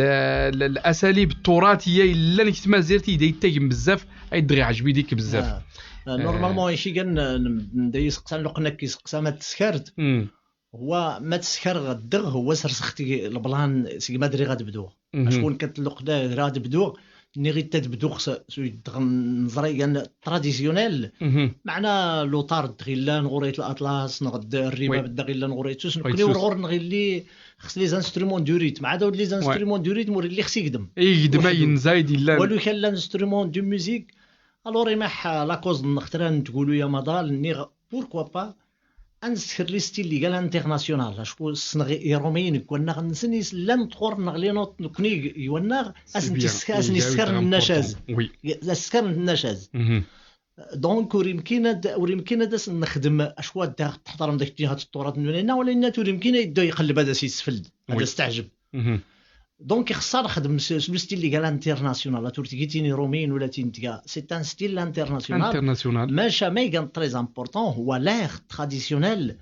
l-, l-asalib tturatiya yellan g tmazirt i da yettagem bezzaf, ay d-ɣ-iɛjeb idik bezzaf. Ah, ah, normalement, ici gan, n, n, da yiseqsan luqen ak iseqsa ma teskart. Hmm. Huwa ma teskar ɣ ddeɣ, huwa srsx-t g leblan seg ma dri ɣad bduɣ. Mhm. Acku nekk luqda dri ɣad bduɣ, nniɣ-it ad bduɣ s, s uyeddɣ n ẓrigan traditionnel. Mhm. Meɛna luṭar ddeɣ illan ɣur-i laṭlas, neɣ d rribab ddeɣ illan ɣur-i tus. Nekkni ur ɣur-neɣ illi xs les instruments du rythme. Ɛad awd les instruments du rythme ur illi xs igdem. Igdem ayen zayd illan. Walu kan l'instrument de musique. Alors, imaḥ, la cause n xtra n tgulu ya maḍal, nniɣ, pourquoi pas, ad nsker les styles iga l'international, acku ssneɣ i, Iṛumiyen g wannaɣ-nsen, is llan ɣur-neɣ les notes nekkni g, g wannaɣ, ad sen-isker n nnacaz. Oui. Ad skar n nnacaz. Mhm. Donc, ur imkin ad, ur imkin ad as-nexdem, acku ad teḥḍrem dak ttihat tturat n unayna, wala innat ur imkin ad iddu iqelleb ad as-isfeld, ad as-teɛjeb. Mhm. Donc, ixṣṣa ad nexdem s, s le style iga l'international, ad ur tgi tin Iṛumiyen ula tin tga. C'est un style international. International. Maca ma igan très important, huwa l'air traditionnel,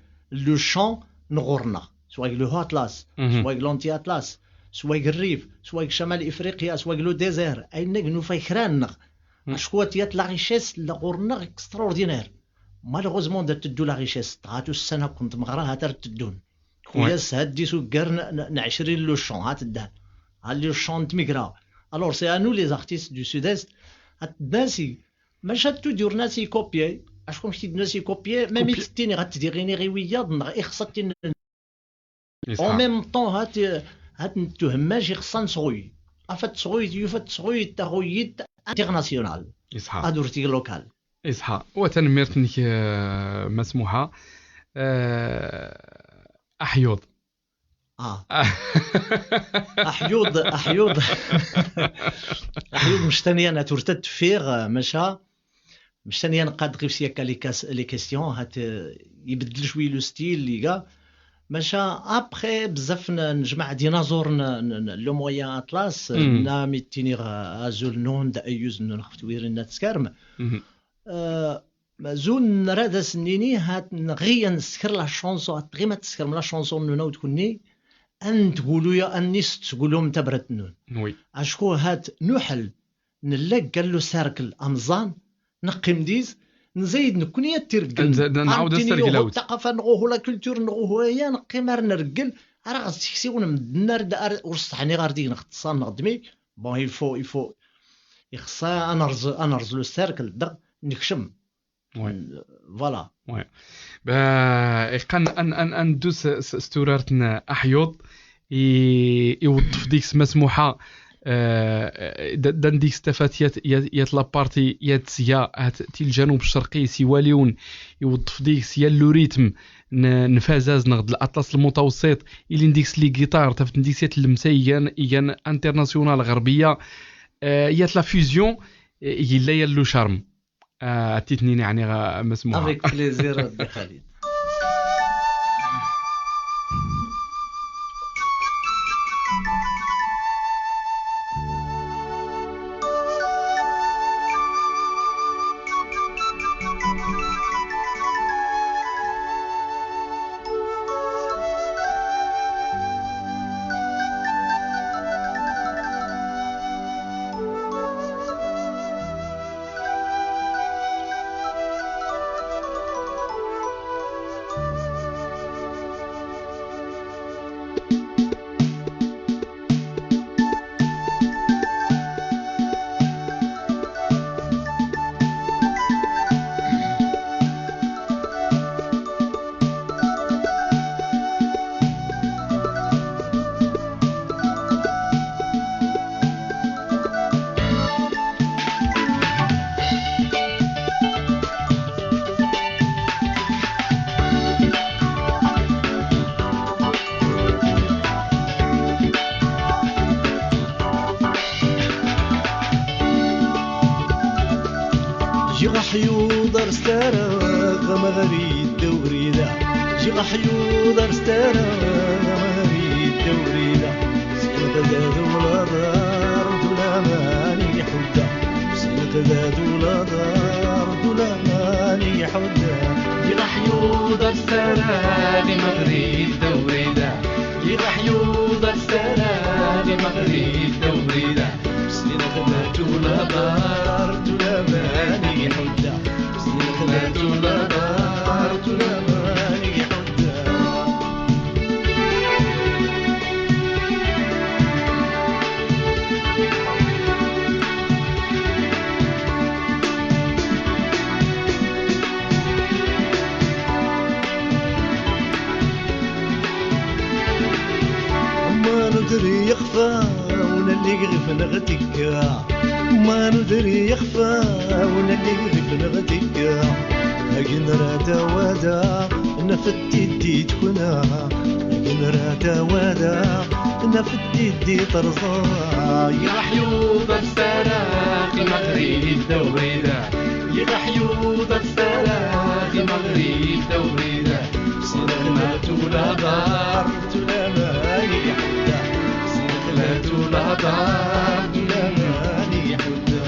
le chant n ɣur-neɣ. Swa g le Haut Atlas, mhm, swa g l'Anti Atlas, swa g rrif, swa g Camal Ifriqya, swa g le désert. Ayen ag nufa kra-nneɣ. Mm. Acku tiyat la richesse la ɣur-neɣ extraordinaire. Malheureusement, da teddu la richesse. Tɣat ussan akk n tmeɣra, hat ar teddun. Kuyas, hat d isuggar n, n, n ɛecrin le chant, hat ddan. Ha le chant n tmegra. Alors, c'est à nous, les artistes du Sud-Est, hat d-nasi. Maca tuddi ur nasi copier. Acku mek tid nasi copier, même i tettini hat d iɣini ɣi wiyaḍ, neɣ ixṣa tin En même temps, hat, hat nettuhemmac ixṣan sɣuy. Afat sɣuy, yufat sɣuy, taɣuyyit international. Iṣḥa. Ad ur tigi local. Iṣḥa. Wa tanemmirt-nnek, eh, Mass Muḥa. Eh, aḥyuḍ. Ah. Aḥyuḍ, aḥyuḍ. Aḥyuḍ mectani ana turta teffiɣ, eh, maca. Mectani ad nqad ɣif-s yakka les cas-, les questions, hat, eh, ibeddel cwi le style, iga. Maca, après, bzaf n, nejmaɛ d inaẓuren n, n, n le moyen Atlas, mm, nna mi ttiniɣ azul-nnun, d ayyuz-nnun ɣef twirin n At Skarm. Mhm. Eh, zun nra ad as-nini, hat nɣi ad nesker la chanson, hat tɣim ad teskerm la chanson-nnun awd kunni, ad n-tgulu ya, ad n-is-tgulum tabrat-nnun. Oui. Acku hat nuḥel, nella ggal le cercle amẓan, neqqim diz, nzayed nekkni ad t-iregglen. Nza-, nɛawed ad s-tergel awd. Ttaqafa neɣ uhu la culture neɣ uhu aya, neqqim ar nreggel, ara ɣ-s-ksiwen medden ar d-, ar, ur sṭaḥniɣ ar dig neɣ ṭṭsan neɣ dmi. Bon, il faut, il faut, ixṣa ad nerẓ, ad nerẓ le cercle, dɣ nekcem. Voilà. Ba iqqan an an an dus s turart n aḥyuḍ i iweṭṭef dik s masmuḥa. Dan dik stafat yat yat la partie yat sya hat ti ljanub ccerqi si waliwn iweṭṭef dik sya luritm n fazaz neɣ d laṭlas lmutawṣiṭ. Ilin dik s li guitar tafat dik sya tlemsa igan igan international ɣerbiya. Yat la fusion illa yallu charme. Titnin yeɛni ɣa masmuḥa. Avec plaisir a ddi Xalid. Jiɣ aḥyuḍ ar staraɣ, ma ɣer idda ubrid-a. Jiɣ aḥyuḍ ar staraɣ, ma ɣer idda ubrid-a. Sliɣ-d ad ulaḍar d ulaman i iḥudda. Sliɣ-d ad ulaḍar d ulaman i iḥudda. Jiɣ aḥyuḍ ar staraɣ, ma ɣer idda ubrid-a. Jiɣ aḥyuḍ ar staraɣ, ma ɣer idda ubrid-a. Sliɣ-d ad ulaḍar d ulaman i iḥudda. Sliɣ-d ad ulaḍar d ulaman i iḥudda. Ma nudri ixfa, ur nelli ɣif neɣ tikka. Ma nudri ixfa, ur nelli ɣif neɣ tikka. Agen ra dawada, naf tiddi tkuna. Agen ra dawada, naf tiddi terẓa. Jiɣ aḥyuḍ ar staraɣ, ma ɣer idda ubrid-a. Jiɣ aḥyuḍ ar staraɣ, ma ɣer idda ubrid-a. Sliɣ-d ad ulaḍar d ulaman i iḥudda. Sliɣ-d ad ulaḍar d ulaman i iḥudda.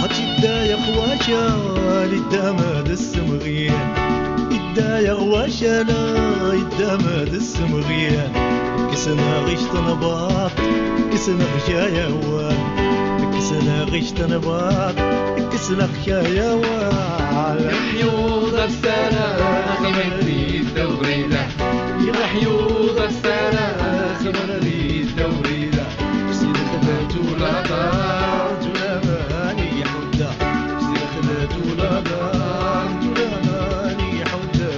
Ɣa tidda yaɣ wakal, idda ma d ssemɣyan. Idda yaɣ wakal, idda ma d ssemɣyan. Kksen-aɣ ict n baṭ, kksen-aɣ kayawan. Kksen-aɣ ict n baṭ, kksen-aɣ kayawan. Jiɣ aḥyuḍ ar staraɣ, ma ɣer idda ubrid-a. Jiɣ aḥyuḍ ar staraɣ, ma ɣer idda ubrid-a. Sliɣ-d ad ulaḍar d ulaman i iḥudda. Sliɣ-d ad ulaḍar d ulaman i iḥudda.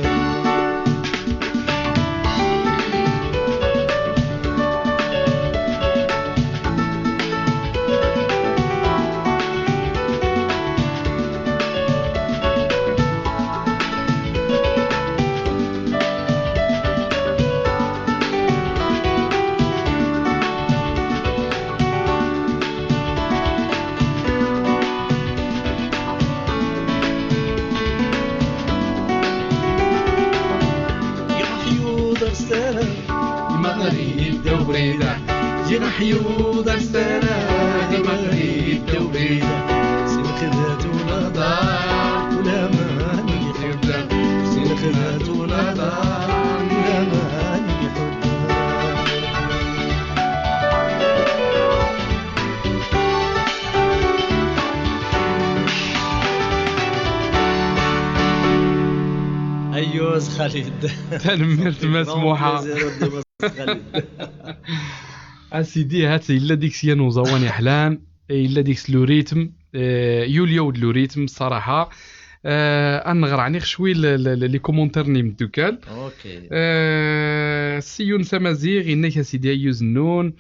Jiɣ aḥyuḍ ar staraɣ, ma ɣer idda ubrid-a. Jiɣ aḥyuḍ ar staraɣ, ma ɣer idda ubrid-a. Xalid. Tanemmirt, Mass Muḥa. Grand plaisir, Mass Xalid. A sidi, hat yella diks yan uẓawan iḥlan, yella diks le rythme, eh, yuli-yaw-d le rythme, ṣṣaraḥa. Eh, ad nɣer ɛni cwi l-, l-, l-, les commentaires n yimeddukkal. Ok. Eh, Si Yunes Amaziɣ, yenna-k a sidi ayyuz nnun.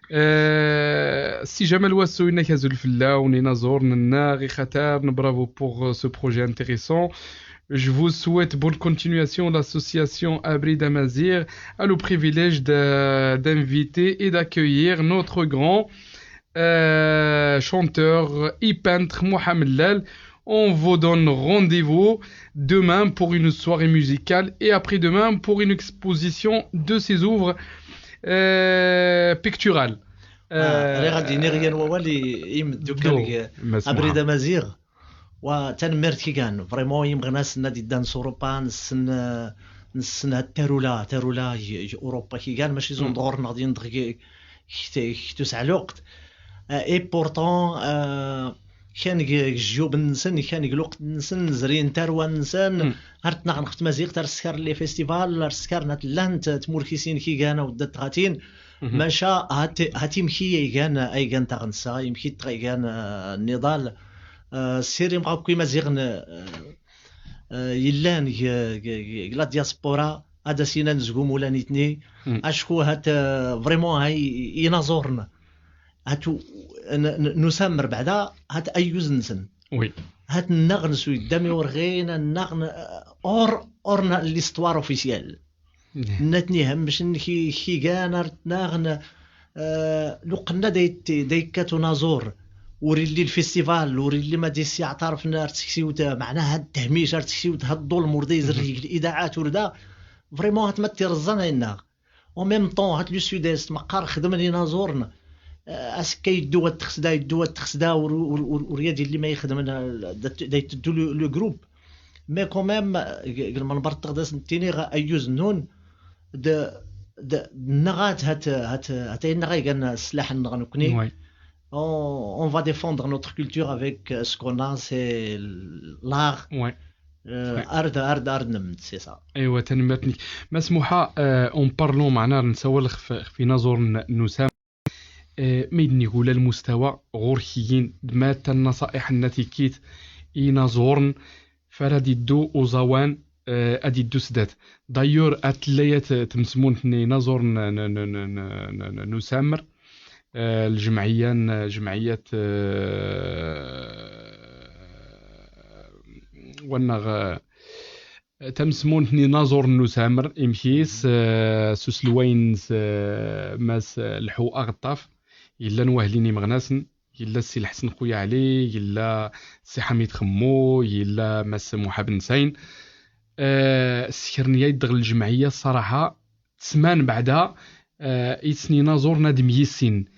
Eh, Si Jamal Wasso, yenna-k azul fell-awen, inaẓuren-nneɣ, ixataren, bravo pour, euh, ce projet intéressant. Je vous souhaite bonne continuation. L'association Abrid Amazigh a le privilège de, d'inviter et d'accueillir notre grand, euh, chanteur et peintre Mohamed Lal. On vous donne rendez-vous demain pour une soirée musicale et après-demain pour une exposition de ses œuvres, euh, picturales. Ah, euh, riɣ ad iniɣ yan wawal i, i imeddukkal ddu, g Mass Abrid Muḥa. Amaziɣ. Wa tanemmirt kigan, vraiment, imɣnasen ad iddan s Urupa, nessen, eh, nessen had tarula, tarula g, g Urupa kigan, mačči zun d ɣur-neɣ din dɣ g, g, g tusɛa lweqt. Eh, et pourtant, eh, kan g, g jyub-nsen, kan g lweqt-nsen, zrin tarwa-nsen, ar tnaɣen ɣef tmaziɣt, ar skaren les festivals, ar skaren at llant tmurkisin kigan, awd dat tɣatin, maca hat, hat imki ay gan, ay gan taɣensa, imki ay gan, eh, nniḍal. Eh, ssirim ɣakk imaziɣen, eh, eh, yellan g, g, g, g la diaspora, ad as-inan zgum ula nitni, acku hat, eh, vraiment, hay inaẓuren. Hat u-, n, n, nusammer beɛda, hat ayyuz-nsen. Oui. Hat nnaɣen s uyeddami ur ɣin, nnaɣen, eh, or, or n l'histoire officielle. Ih. Nnatni hemmcen ki, kigan ar tnaɣen, eh, luqenna da yet-, da yekkat unaẓur, ur illi lfestival, ur illi ma d-issi iɛtarfen ar teksiwt, meɛna had tehmic ar teksiwt, had ḍulm ur da izerrig lidaɛat ur da, vraiment hat ma tirẓan ay nnaɣ. En même temps, hat le sud-est, meqqar xedmen inaẓuren, eh, asekka yeddu ad texsda, yeddu ad texsda, ur, ur, ur, ur yad illi ma ixedmen, eh, da, da yetteddu le, le groupe. Mais quand même, g, g lmenber tteɣdas n ttiniɣ ayyuz nnun, d, d, nnaɣ hat, hat, hat, hat ay nnaɣ ay gan sslaḥ-nneɣ nekkni. Ouais. On, on va défendre notre culture avec, euh, ce qu'on a, c'est l'art. Ouais. Euh, ouais. Ard, ard, ard nemt, c'est ça. Aywa, tanemmirt-nnek. Mass Muḥa, euh, en parlant, meɛna nsawal xef, xef inaẓuren n usammer. Eh, ma id-nnig ula lmustawa ɣur-k-yin, d ma ta nnaṣa'iḥ nna tikkit i inaẓuren, f ara d-iddu uẓawan, eh, ad iddu sdat. D'ailleurs, ad tella yat tmesmunt n inaẓuren n, n, n usammer, eh, ljemɛiyya n, jemɛiyyat, eh, wannaɣ, eh, tamesmunt n inaẓuren n usammer, imkis, eh, s uselway-ns, eh, Mass, eh, Lḥu Aɣeṭṭaf, yellan wahlin imɣnasen, yella Ssi Lḥsen Xuya Ɛli, yella Ssi Ḥamid Xemmu, yella Mass Muḥa Ben Sayen. Eh, ssekren-yayd ɣer ljemɛiyya, ṣṣaraḥa, ssman beɛda, eh, itsni inaẓuren ad myissin.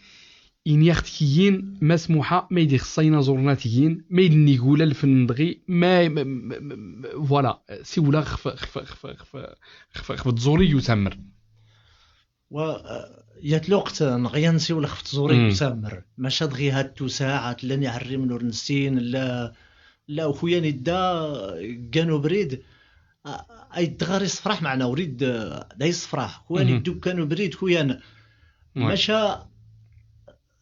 Ini-aɣ-d kiyin, Mass Muḥa, ma id ixṣṣa inaẓuren ad t-yin, ma id nnig ula lfen dɣi, ma, ma, ma, ma, ma, voilà, siwla xf, xf, xf, xf, xf, xf tẓuri n usammer. Wa, eh, yat lweqt, eh, nɣiya nsiwel xf tẓuri n usammer. Maca dɣi hat tusaɛ, hat llan iɛerrimen ur nessin, la, la ukuyan idda, eh, ggan ubrid, a, a yedɣar isefraḥ, meɛna urid, eh, da yessefraḥ. Kuyan iddu kan ubrid, kuyan. Ouais. Maca,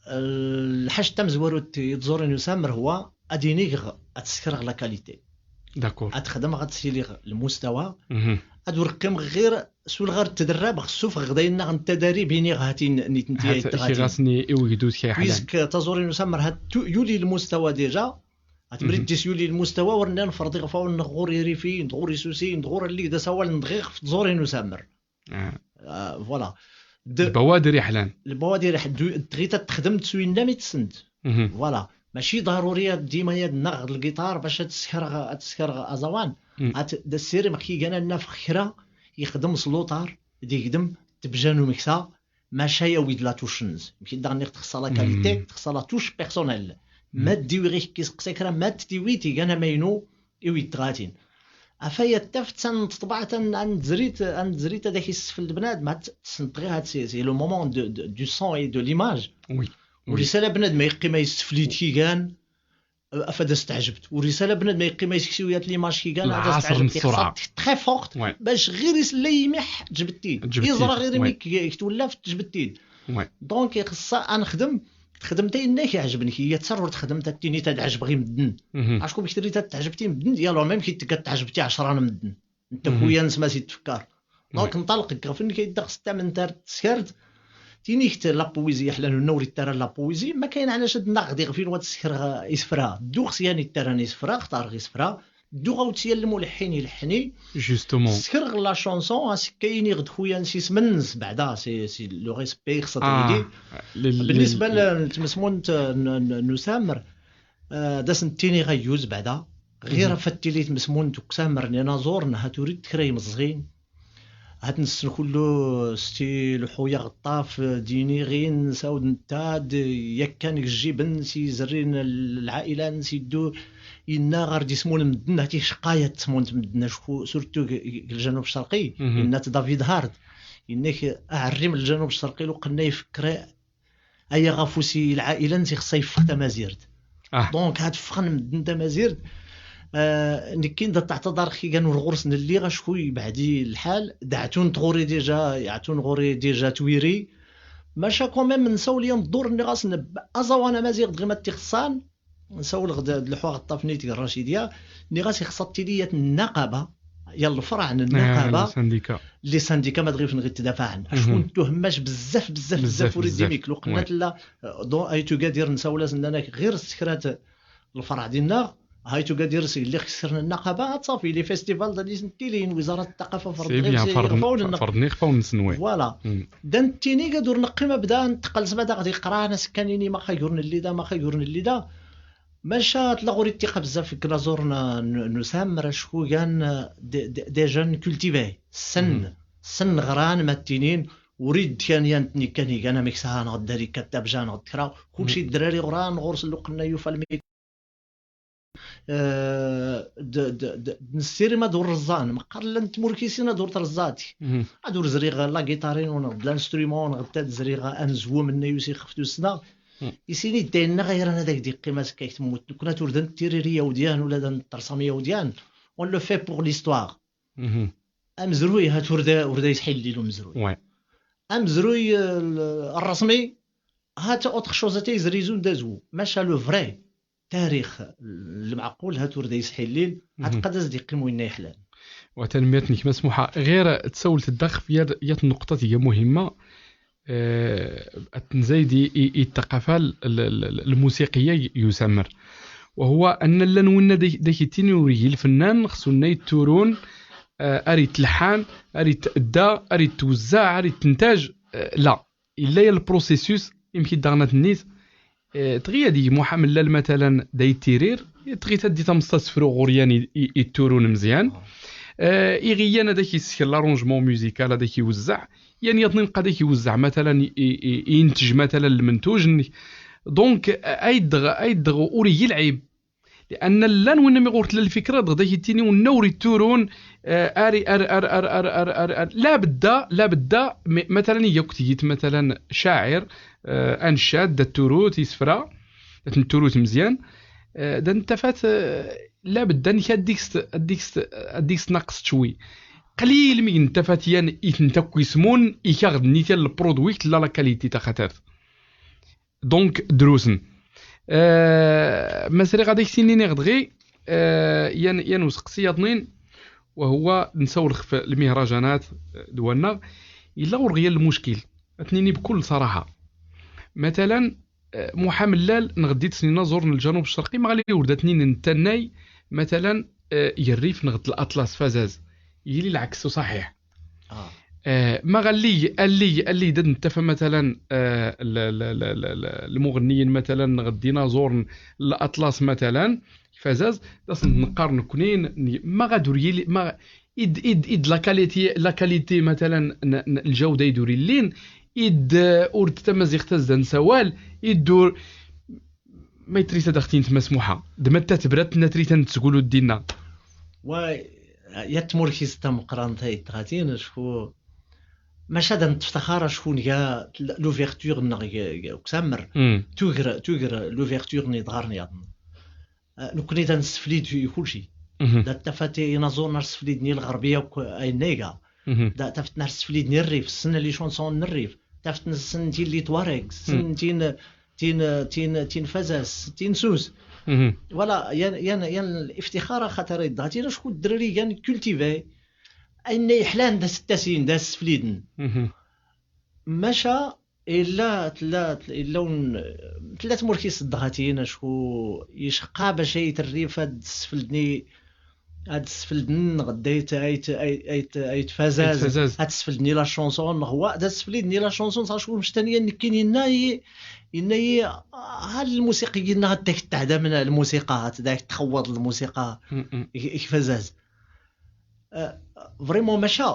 eh, lḥaǧt tamezwarut i tẓuri n usammer huwa ad iniɣ, ad ssekreɣ la qualité. D'accord. Ad xedmeɣ, ad siliɣ lmustawa, ad ur qqimeɣ ɣir s ulɣar tderrabeɣ, ssufɣeɣ dayen naɣ n tadarib, iniɣ hatin nitenti ay tɣatin. Ɣasni i wegdud kay ḥlan. Puisque taẓuri n usammer hat tu-, yuli lmustawa déjà, At mrid dis yuli lmustawa, ur nnan ferḍ iɣfawen-nneɣ ɣur irifi, ɣur isusi, ɣur allig d asawal n dɣiɣ f tẓuri n usammer. Ah. Ah, voilà. D-, lbawadir iḥlan. Lbawadir iḥ-, d-, dɣi ta texdemt s winna mi tessent. Voilà. Mačči ḍaruri ad dima yad nnaɣ d lgiṭar bac ad skerɣ, ad skerɣ aẓawan. At d assirem xi gan ad nafeɣ kra yexdem s luṭar, d igdem, tebja n umeksa, maca yawi-d la touche-nnes. Mki daɣen nniɣ texṣa la qualité, texṣa la touche personnelle. Ma d-iwi ɣik kiseqsa kra, ma d-tiwi tigan amaynu, iwi d-tɣatin. Afay ad taf tsan n teṭbaɛt an, an tzrit, an tzrit ad ak-issefl d bnadem, ad tessent ɣir ad c'est, c'est le moment de, de, du son et de l'image. Oui. Ur isala bnadem a yeqqim a yessefli-d kigan, Afad as-teɛjeb. Ur isal a bnadem a yeqqim a yesseksi wiyat l'image ki gan, afad as-teɛjeb. Très forte. Bac ɣir isla imiḥ, tejbed-t-id. Iẓra ɣir imi k-, k-twellaf, tejbed-t-id. Donc, ixeṣṣa a nexdem, texdemt ayen ak-iɛejben, k-, iyyat sar ur texdemt a tini tad-ɛejbeɣ i medden. Acku mi k-trid ad teɛjebd i medden, yal ur même ki tga teɛjebd i ɛecra n medden. Nta xuya-ns ma si tfekkar. Donc, nṭalq ɣef nek ay ddaɣ s tamment ar teskart. Tinikt la poésie, ḥla nunna ur ittara la poésie, ma kayen ɛlac ad naɣ diɣ fin wa teskreɣ isefra. Dduɣ s yan ittaran isefra, xtareɣ isefra. Dduɣ awt s yal lmulḥḥin ileḥḥni. Justement. Skreɣ la chanson, as kayen iɣ-d xuya-ns isem-ns, beɛda, c'est, c'est le respect, xsa tili. Belnisba l-, n tmesmunt n, n, n Usammer, Ah, d as-nettini ɣayyuz, beɛda. Ɣir afad tili tmesmunt n Uksammer n inaẓuren, ha turid kra imẓẓin. Hat nessen kullu s ti lḥuya ɣeṭṭaf, dini ɣin, sawd nttad, yakkan g jjib-ns, izerrin l-, lɛaila-ns, iddu, inna ɣer d ismun n medden, hat icqaya tmunt n medden, acku, surtout g, g, g ljanub ccerqi, inna-t David Hard. Inna-k, aɛerrim n ljanub ccerqi, luqqen ifekr aya ɣef usi lɛaila-ns ixeṣṣa yeffeɣ tamazirt. Donc, hat ffɣen medden tamazirt, ah, nekkin da taɛtaḍarɣ ki gan ur ɣur-s nelli, acku yebɛed-i lḥal, d ɛtun tɣuri déjà, ɛtun ɣuri déjà twiri. Maca quand même, nsawel yan ddur, nniɣ-asen, aẓawan amaziɣ d ɣima t-ixeṣṣan, nsawel ɣ d, d lḥuɣ ṭṭaf-nni tg Rracidiya, nniɣ-as ixeṣṣa tili yat nnaqaba, ya lefraɛ n nnaqaba, les syndicats ma d ɣif-n ɣ ittdafaɛen. Acku ntuh mmac bezzaf, bezzaf, bezzaf, ur iddimik. Luqqen tella, eh, donc, ay tugadir nsawel-as nnan-ak ɣir s tekrat lefraɛ dinna, ay tugadir s yelli xsirn nnaqaba, ad tṣafi, les festivals da dis-ntilin, wizarat ttaqafa ferḍen ixfawen-nneɣ. Ferḍen ixfawen-nsen, oui. Voilà. Da nettini gad ur neqqim abda nteqqel s ma d aɣ-d-iqran, as kan ini maxa gur nelli da, maxa gur nelli da. Maca tella ɣur-i ttiqa bezzaf deg inaẓuren n, n, n Usammer, acku gan, eh, des, des, des jeunes cultivés. Ssen, ssen ɣran, ma ttinin, ur idd kan yan tni kan igan amek sha neɣ d darika tabja neɣ d kra. Kulci d drari ɣran, ɣur-s luqqen yufa lmi-, eh, d, d, d, d nessiri ma d ur rẓan. Meqqar llan tmurkisin ad ur trẓat. Ad ur zriɣ la guitare-inu neɣ d l'instrument neɣ d tad zriɣ anezwu menna yusi xef tussna. Isini ddayen-nneɣ ay ran ad ak-d-iqqim azekka-k temmut. Nekkni ad ur da nettirir i yawdyan ula da neṭṭersam i yawdyan. On le fait pour l'histoire. Amezruy, hat ur da, ur da yesḥillil umezruy. Amezruy, eh, l-, rrasmi, hat autre chose, hat yezri zun d azwu. Maca le vrai, tarix, lmeɛqul, hat ur da yesḥillil, hat qad as-d-iqqim winna yeḥlan. Wa tanemmirt-nnek, ma smuḥa. Ɣir tsawelt ddaxf yat, yat nnuqṭa tga muhimma, eh, ad tnzaydi i, i ttaqafa l-, l-, l-, lmusiqiya yusammer. Wa huwa anna llan winna da, da k-ittinin ur igi lfennan, xs unna itturun, eh, ar ittleḥḥan, ar ittedda, ar ittwezzaɛ, ar ittentaj, eh, la. Illa ya lprocessus, imki daɣen ad t-nnit, eh, tɣi ad ig Muḥ Amellal matalan da ittirir, tɣi taddi tamesṭa sefru ɣur yan i, i, itturun mezyan. Eh, iɣi yan ad ak-issekn l'arrangement musical, ad ak-iwezzeɛ, yan yaḍnin qa ad ak-iwezzeɛ matalan i, i, i, intej matalan lmentuj-nnek. Donc, eh, aydɣ, aydɣ ur igi lɛib. Lianna llan winna mi ɣur tella lfikra, dɣa da k-ittini unna ur itturun, eh, ar, ar, labedda, labedda, mi-, matalan, ig akk tgit, matalan, cacir, eh, ancad, da tturut isefra, da ten-tturut mezyan, eh, da nettafat, eh, labedda nek ad dik s-, ad dik s-, ad dik s-tnaqes cwi. Qlil mi nettafat yan i tent akk ismun, ikaɣ d nitya n lprodwi tella la qualité taxatart. Donc, drusen. Eh, ma sriɣ ad ak-t-iniɣ dɣi, eh, yan, yan useqsi yaḍnin, wa huwa nsawel xf lmihrajanat, eh, d wannaɣ, illa ɣur-ɣ yan lmuckil. Ad t-nini bkull ṣaraḥa. Matalan, eh, Muḥ Amellal, nɣ dd-ittesnin aẓur n ljanub ccerqi, ma ɣli ur da t-nini nettannay, matalan, eh, ger rrif nɣ d laṭlas f azaz. Yili lɛeks uṣaḥiḥ. Eh, ma ɣ allig, allig, allig da d-nettafa matalan, eh, l-, l-, lmuɣenniyin matalan nɣ d inaẓuren n laṭlas matalan, f azaz, da sen-neqqar nekkni, n-, ma ɣad ur yili, ma ɣ-, id, id, id la qualité, la qualité matalan n, n, ljawda id ur illin, id, eh, ur d tamaziɣt as da nsawal, id ur, Ma trit ad aɣ-tinimt, ma smuḥa, d ma tatebrat nna trit ad nettgulu dinna? Wa, ya tmurkist tameqqrant ay tɣatin, acku maca da neṭṭef taxar, acku nga l'ouverture nneɣ g, g, uksammer. Tuger, tuger l'ouverture n iḍɣaren yaḍen. Eh, nekkni da nseflid i kulci. Mhm. Da tafat inaẓuren ar seflidni lɣerbiya akk ayen iga. Mhm. Da tafat nar seflidni rrif, ssen les chansons n rrif. Tafat ssen tin les Touaregs, ssen tin, tin, tin, tin Fazaz, tin Sousse. Mhm. Voilà, yan, yan, yan liftixar axatar idɣa tin acku ddrari gan cultivé. Ayen iḥlan da s-ttasin, da s-sefliden. Mhm. Maca illa tella, illa un-, tella tmurt i s-ddɣatin acku yecqa bac ay terrif ad sfeldni, ad sfelden ɣed ayt, ayt, ayt, ayt, ayt Fazaz, ayt Fazaz. Ad sfeldni la chanson, neɣ wa, ad sfeldni la chanson, s acku mectani nekkini yenna-yi, yenna-yi, ha lmusiqa yenna ad dak teɛdam lmusiqa, ad dak txewwaḍ lmusiqa, mm, mm, i, i Fazaz. Euh, vraiment, maca.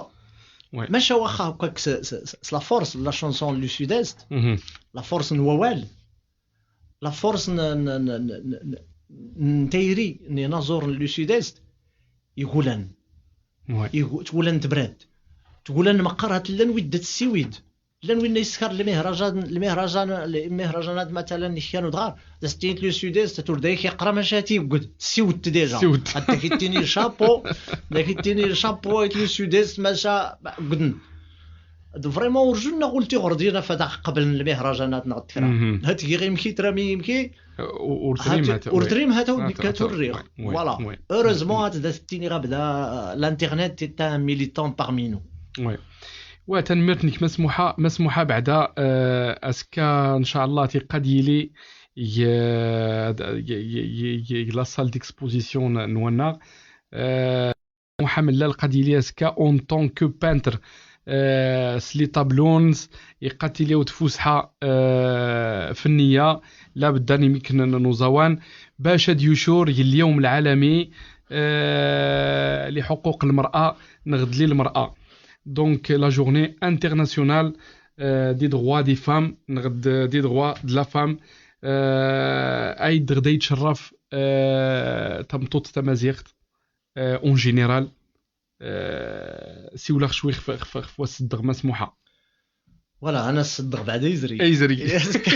Ouais. Maca waxa hakkak s, s, s, s la force n la chanson n le Sud-Est, mhm, la force n wawal, la force n, n, n, n, n, n tayri n inaẓuren n le Sud-Est, igulan. Ouais. Igu-, tgulan n Tbrad. Tgulan n Meqqar, hat llan wid da tessiwid. Llan winna yeskar lmihrajan, lmihrajan, lmihrajanat matalan n kkan udɣar. Da s-tini le Sud-Est, tura da ak-iqqar maca ad t-iwged. Siwt déjà. Siwt. Ad ak-ittini chapeau, da ak-ittini chapeau ayt le Sud-Est, maca, ba, gden. D vraiment ur jun neɣ ulti ɣur din af ad aɣ-qeblen lmihrajanat neɣ d kra. Mhm. Hat giɣ imki, tram-iyi imki, ur, ur trim hat, hat, ur trim hat, hat, hat, ur riɣ. Ouais, ouais, voilà. Ouais. Heureusement, hat da s-tini ɣab da, euh, l'internet est un militant parmi nous. Ouais. Wa, tanemmirt-nnek, ma smuḥa, ma smuḥa beɛda, eh, azekka, ncallah, tiqad yili, g, g, g, g, g la salle d'exposition n, n wannaɣ. Eh, Muḥa Mellal qad yili azekka en tant que peintre, eh, s les tableaux-ns, iqad tili tfusḥa, eh, fenniya, la bedda n imiknen n uẓawan, bac ad yucur g lyawm lɛalami, eh, li ḥuquq lmer'a, neɣ d li lmer'a. Donc, la journée internationale, euh, des droits des femmes, neɣ d-, des droits de la femme, euh, ay d-, da yettcerraf, euh, tameṭṭut tamaziɣt, euh, en général, euh, siwleɣ cwi xef, xef, xef wass n ddeɣ ma smuḥa. Voilà, ana s-ddeɣ beɛda izri. Izri. Azekka.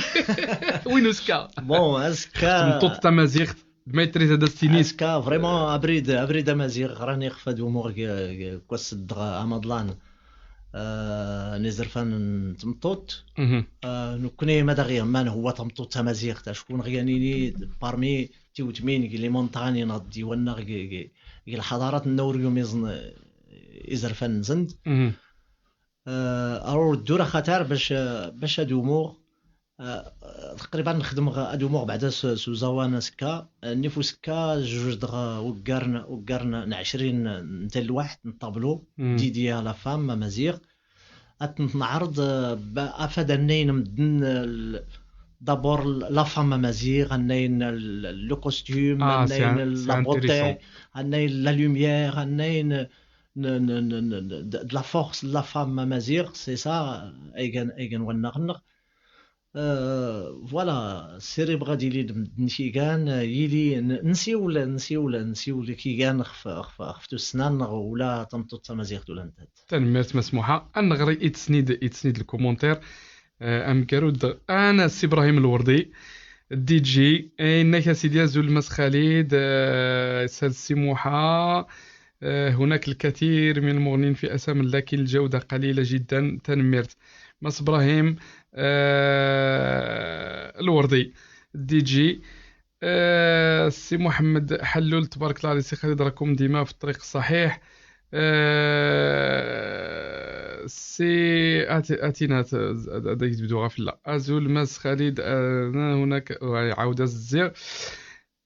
Win uzekka? Bon, azekka. Tameṭṭut tamaziɣt, d maîtrise ad as-tiniḍ. Azekka, vraiment, abrid, abrid amaziɣ, ɣran ixef ad umuɣ g, g, g wass n ddeɣ amaḍlan, euh, n izerfan n tmeṭṭut. Mhm. Euh, nekkni ma d aɣ-yemman huwa tameṭṭut tamaziɣt, acku neɣ yanini parmi tiwtmin g les montagnes neɣ d iwannaɣ g, g, g lḥaḍarat n ur yumiẓen, euh, izerfan-nsent. Mhm. Euh, ar ur ddur axatar bac, bac ad umuɣ, euh, taqriban nexdem ɣ-, ad umuɣ beɛda s, s uẓawan azekka. Euh, nnif uzekka, jujdeɣ, euh, uggar n, uggar n, n ɛecrin n talwaḥt n ṭablu, mhm, dédié à la femme, amaziɣ. Ad tent-neɛreḍ, euh, ba-, afad annayen medden, euh, l-, d'abord la femme amaziɣ, annayen l-, le costume, ah, annayen la beauté, annayen la lumière, annayen n, n, n, n, n, de, de la force n la femme amaziɣ, c'est ça, ay gan, ay gan wannaɣ-nneɣ. Euh, voilà, sirib ɣad yili d medden kigan, yili n, nsiwel, nsiwel, nsiwel kigan xef, xef, xef tussna-nneɣ ula tameṭṭut tamaziɣt ula nettat. Tanemmirt ma smuḥa. Ad nɣer i tesnid, i tesnid lkumuntir. Eh, amgarud Anas Ibrahim Lwerdi, D J, eh, inna-k a sidi azul Mass Xalid, eh, isal Si Muḥa, eh, هناك الكثير من المغنين في أسامل، لكن الجودة قليلة جدا. Tanemmirt. Mass Ibrahim, eh, Lwerdi, D J, آه، سي محمد حلول، تبارك الله عليك سي خالد، راكم ديما في الطريق الصحيح. آه، سي أتي-، أتينا ت-، هذا يجبدو غفلة. أزول ماس خالد، آه، هناك، ويعاود الزير.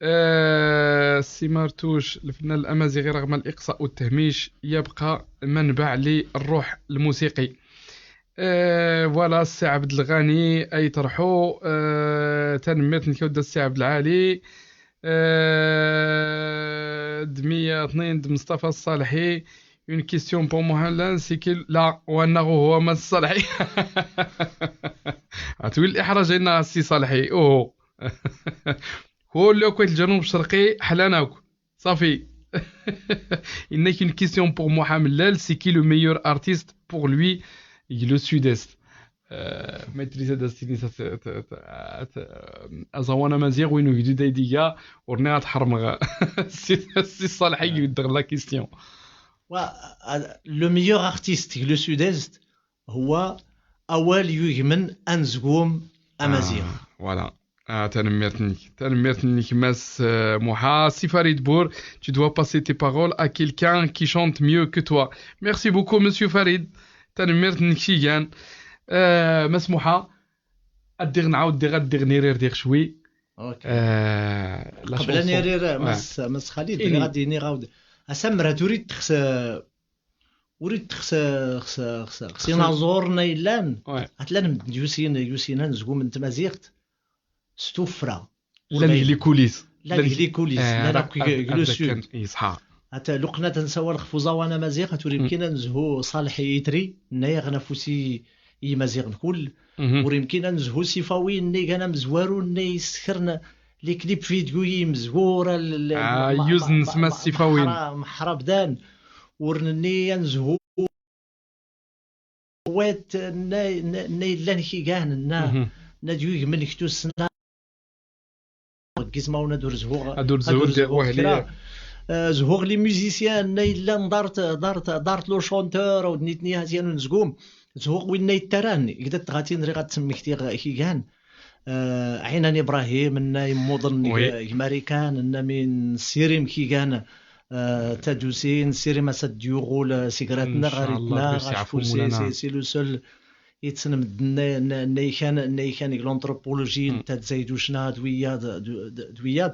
آه، سي مارتوش، الفنان الأمازيغي رغم الإقصاء والتهميش يبقى منبع للروح الموسيقي. آه، voilà، السي عبد الغني أي طرحو، آه، تنميرت نكاو دا السي عبد العالي. آه، دمية اثنين د مصطفى الصالحي. Une question pour Mohamed, c'est que لا، وأنه هو من الصالحي. عتولي الإحراج هنا السي صالحي. أوه. هو اللي أكويت الجنوب الشرقي حلاناك. صافي. إنك une question pour Mohamed Lal, c'est qui le meilleur artiste pour lui, le Sud-Est. Euh, maîtrise ad as-tini s-, t-, t-, t-, t-, aẓawan amaziɣ, win ugdud ay d-iga, ur nniɣ ad t-ḥermeɣ. Si, si Ṣaleḥ i iweddeɣ la question. Wa, le meilleur artiste deg le sud-est هو awal yugmen anezgum amaziɣ. Ah, voilà. Ah, tanemmirt-nnek. Tanemmirt-nnek, Mass, euh, Muḥa. Si Farid Bour, tu dois passer tes paroles à quelqu'un qui chante mieux que toi. Merci beaucoup, Monsieur Farid. Tanemmirt-nnek cigan. Euh, Mass Muḥa, ad diɣ nɛawed diɣ, ad diɣ nirir diɣ cwi. Ok. Euh, la qbel ad chanson. Nirir, ouais. Mass, Mass Xalid, ini. Ɣad iniɣ awd. Asammer ad ur ittexs, ur ittexs, xs, xs, xs inaẓuren ay llan. Ouais. At llan medden yusin, yusin anezgum n tmaziɣt s tuffra. Llan deg les coulisses. Llan deg les coulisses, eh, llan akk deg le sud. Yeṣḥa. At luqna ad nsawal xf uẓawan amaziɣ, at ur imkin ad nezhu Ṣaleḥ Itri, nna yaɣ n afus i yimaziɣen kull. Mhm. Ur imkin ad nezhu Sifawi, nna igan amezwaru, nna yessekren les clips vidéo imezwura, l-, l-, ah, ma-, yuz ma-, n ma-, sma ma-, Sifawi. Meḥra-, meḥrabdan. Ur nenni ad nezhu wet, nna, nna, nna illan kigan, nna, mhm, nna d yugmen k tussna. Gizmawen ad ur zhuɣ, ad ur zhuɣ kra. Eh, zhuɣ les musiciens, nna illan dart, dart, dart le chanteur, aw d nitni hati anezgum. Zhuɣ winna ittaran, gdat tɣatin riɣ ad temmektiɣ kigan. Eh, Ɛinan Ibrahim, nna immuḍen g-, g Marikan, nna mi nessirim kigan, eh, tadusi, nessirim as ad d-yuɣul, eh, s igrat-nneɣ, ar itnaɣ, acku si, si, si le seul yettsen medden nna, nna, nna ikan, nna ikan g l'anthropologie, mm, n tadzayt d ucna d wiyaḍ, d, d, d wiyaḍ.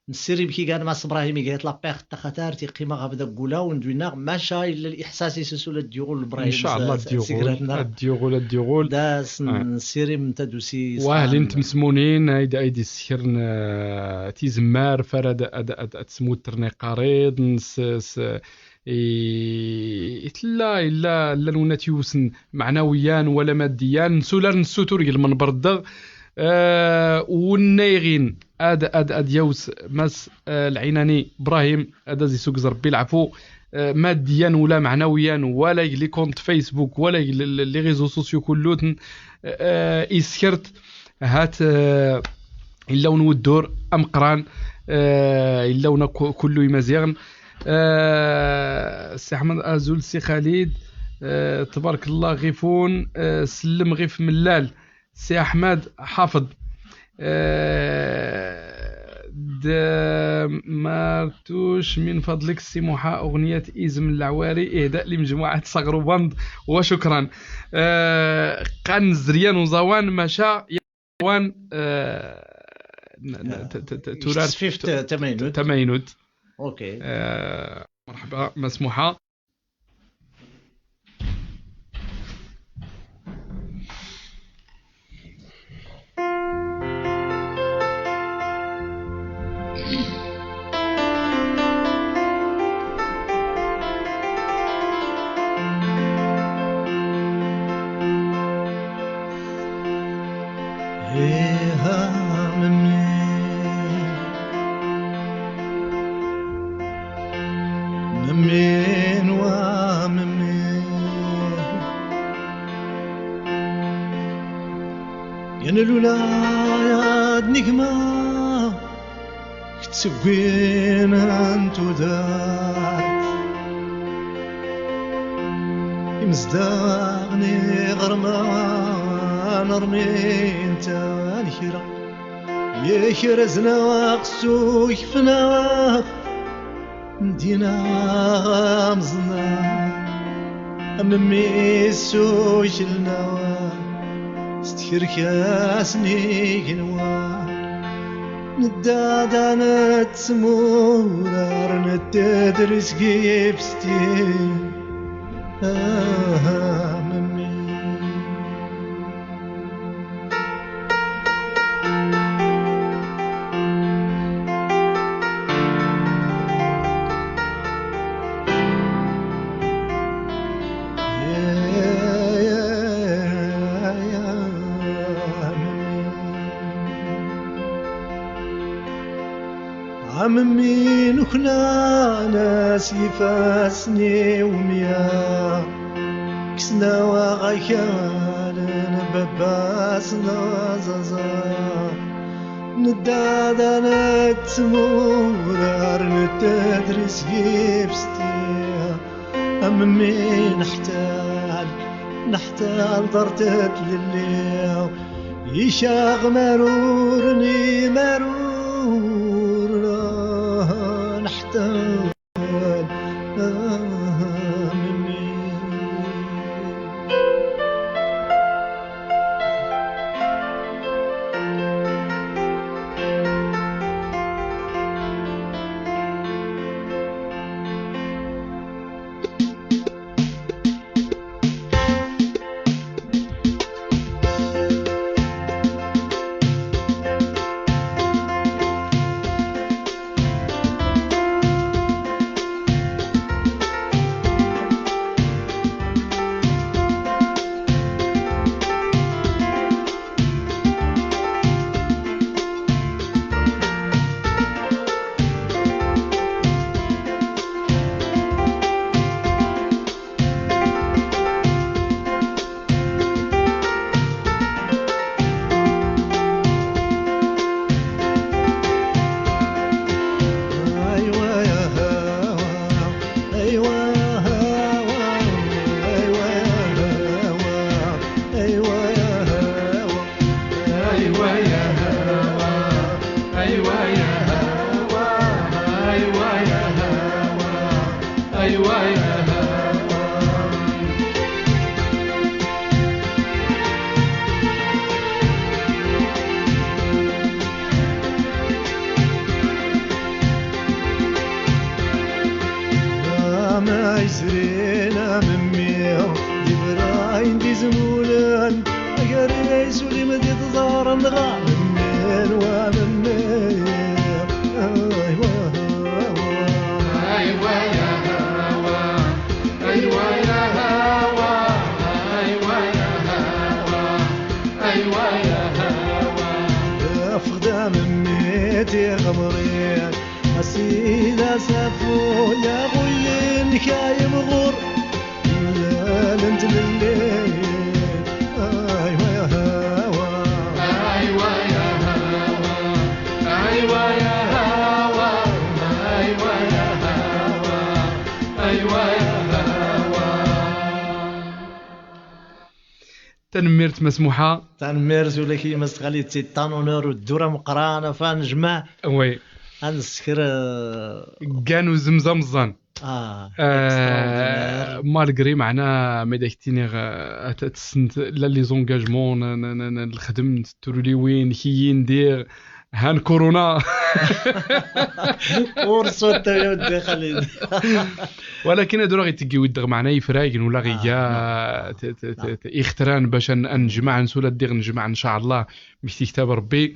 Nessirim kigan Mass Ibrahim iga-t la paix taxatar, tiqima ɣef deg ulawen d winna, maca illa liḥsas-is s ula d-yuɣul Ibrahim. Inchallah, s-, ad d-yuɣul, s-, ad d-yuɣul, ad d-yuɣul. Da s-, nessirim tadusi. Wa ahlin tmesmunin, ayd, ayd issekren, eh, tizemmar, fara ad, ad, ad, ad smutren iqariḍ, n s-, s-, i, i tella, illa, llan wna t-yewsen meɛnawiyan wala maddiyan, nsular nessutur g lmenber ddeɣ, eh, wna iɣin ad, ad, ad yaws Mass, eh, Lɛinani Brahim, ad as-isugez Rebbi lɛfu, eh, maddiyan wala meɛnawiyan, wala g les comptes Facebook, wala g l-, l-, les réseaux sociaux kulluten, eh, iskert, hat, eh, illa wn wuddur ameqqran, eh, illa wn ku-, kullu imaziɣen. Eh, Si Ḥmed, azul Si Xalid, eh, tbarek llah ɣif-wen, eh, sellem ɣif Mellal, Si Ḥmed Ḥafeḍ. Eh, d-, martuc, min fadlek, Si Muḥa, uɣniyat Izem n Lɛwari, ihda li mejmuɛat Saɣru Band, wa cukran. Eh, qqan zeryan uẓawan, maca, wan, eh, n-, n-, eh, t-, t-, t-, turar s-, tamaynut. Tamaynut. Ok. Eh, merḥba, Mass Muḥa. Ih a memmi, memmi n wa memmi. Yan lula yad nigma ktseggwin n tudert. Imezdaɣ n iɣerman rmin-ten kra, yekrezn-aɣ s ukfn-aɣ. Ndinaɣ amẓna, am mmi ssuklnaɣ s tkerkas n igenwa. Nedda da nettmurar, nettedr seg ifesti. Ah, am mmi. Ɛemmi nuknan-as ifassen i umya, kksen-aɣ akal n Abbas n aẓaẓa, nedda da nettmurar, nettedris gibsti, am mmi neḥtal, neḥtal ḍartet lelli, icaɣ maruren imarur, neḥtal. Am ay srin am mmi, d ibrayen d izmulen, agar ay sulim di tẓar nɣa mmi wa mmi. Ay wa, ay wa, ay wa, ay wa, ay wa, ay wa, ay wa, ay wa. Afɣed a mmi tiɣemrin, a sidi asafu, ya ɣulli-nnek ay imɣur, mlalent lelli. Ay wa ya hawa, ay wa ya hawa, ay wa ya hawa, ay wa ya hawa, ay wa ya hawa. Tanemmirt Mass Muḥa. Tanemmirt ula k yemma-s n Xalid, c'est un honneur u ddura meqqran ɣef ad nejmeɛ. Oui. Ad nesker, euh, gan uzemz ameẓẓan. Ah, euh, extraordinaire. Malgré, meɛna, ma d ak-ttiniɣ, euh, at, at ssent la les engagements, n, n, n, n lxedm, n tturliwin, kiyin diɣ, han corona. Ur sutta ya weddi Xalid. Walakin ad ur aɣ-iteggi widdeɣ meɛna ifragen ula ɣ-iga, ah, non, t-, t-, non, t-, ixtran bac ad n-, ad nejmaɛ, nsula diɣ nejmaɛ, ncallah, mekti ktab Rebbi.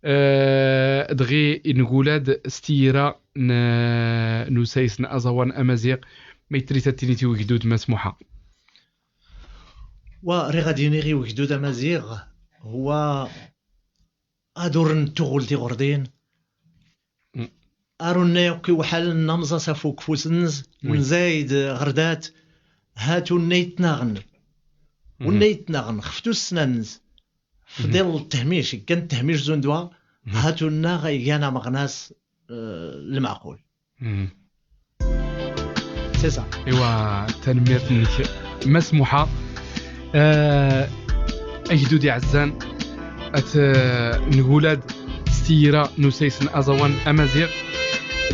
Euh, dɣi ingulad s tira n, n usayes n aẓawan amaziɣ, ma itrit ad tinit i wegdud Mass Muḥa. Wa, riɣ ad iniɣ i wegdud amaziɣ, huwa ad ur nettuɣul tiɣurdin. Mm. Ar unna yakk iwḥalen n amẓas af ukfus-nnes, oui, nzayed ɣer dat, hat unna itnaɣen. Mhm. Unna itnaɣen, xef tussna-nnes. Mhm. Fḍil ttehmic, ggan ttehmic zundwa, mhm, hat unna igan ameɣnas, euh, lmeɛqul. Mhm. C'est ça. Iwa, tanemmirt-nnek Mass Muḥa. Euh, agdud iɛezzan, at, euh, ngulad s tira n usayes n aẓawan amaziɣ.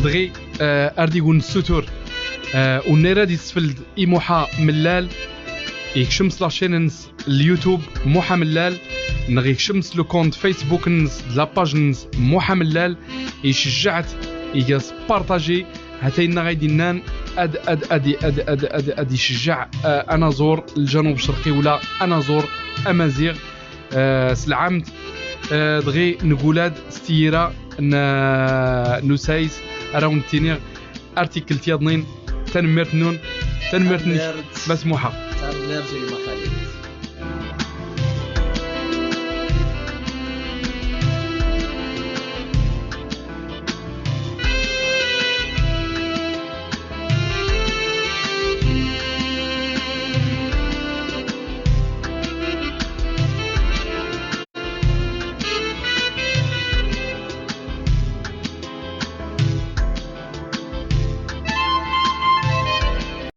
Dɣi, euh, ar d-igun nessutur, euh, unna irad isfeld i Muḥa Mellal, ikcem s la chaîne-nnes l-YouTube Muḥa Mellal, neɣ ikcem s le compte Facebook-nnes d la page-nnes Muḥa Mellal, icejjeɛ-t, iga-s partager, hatay nna ɣay d-innan ad, ad, ad, ad icejjeɛ, euh, anaẓur lǧanub ccerqi wala anaẓur amaziɣ, euh, s lɛamd, euh, dɣi ngulad s tira n, n usayes, ar awen-ttiniɣ ar tikkelt yaḍnin, tanemmirt-nnun, tanemmirt-nnek, tanemmirt. Mass Muḥa. Tanemmirt a gma Xalid.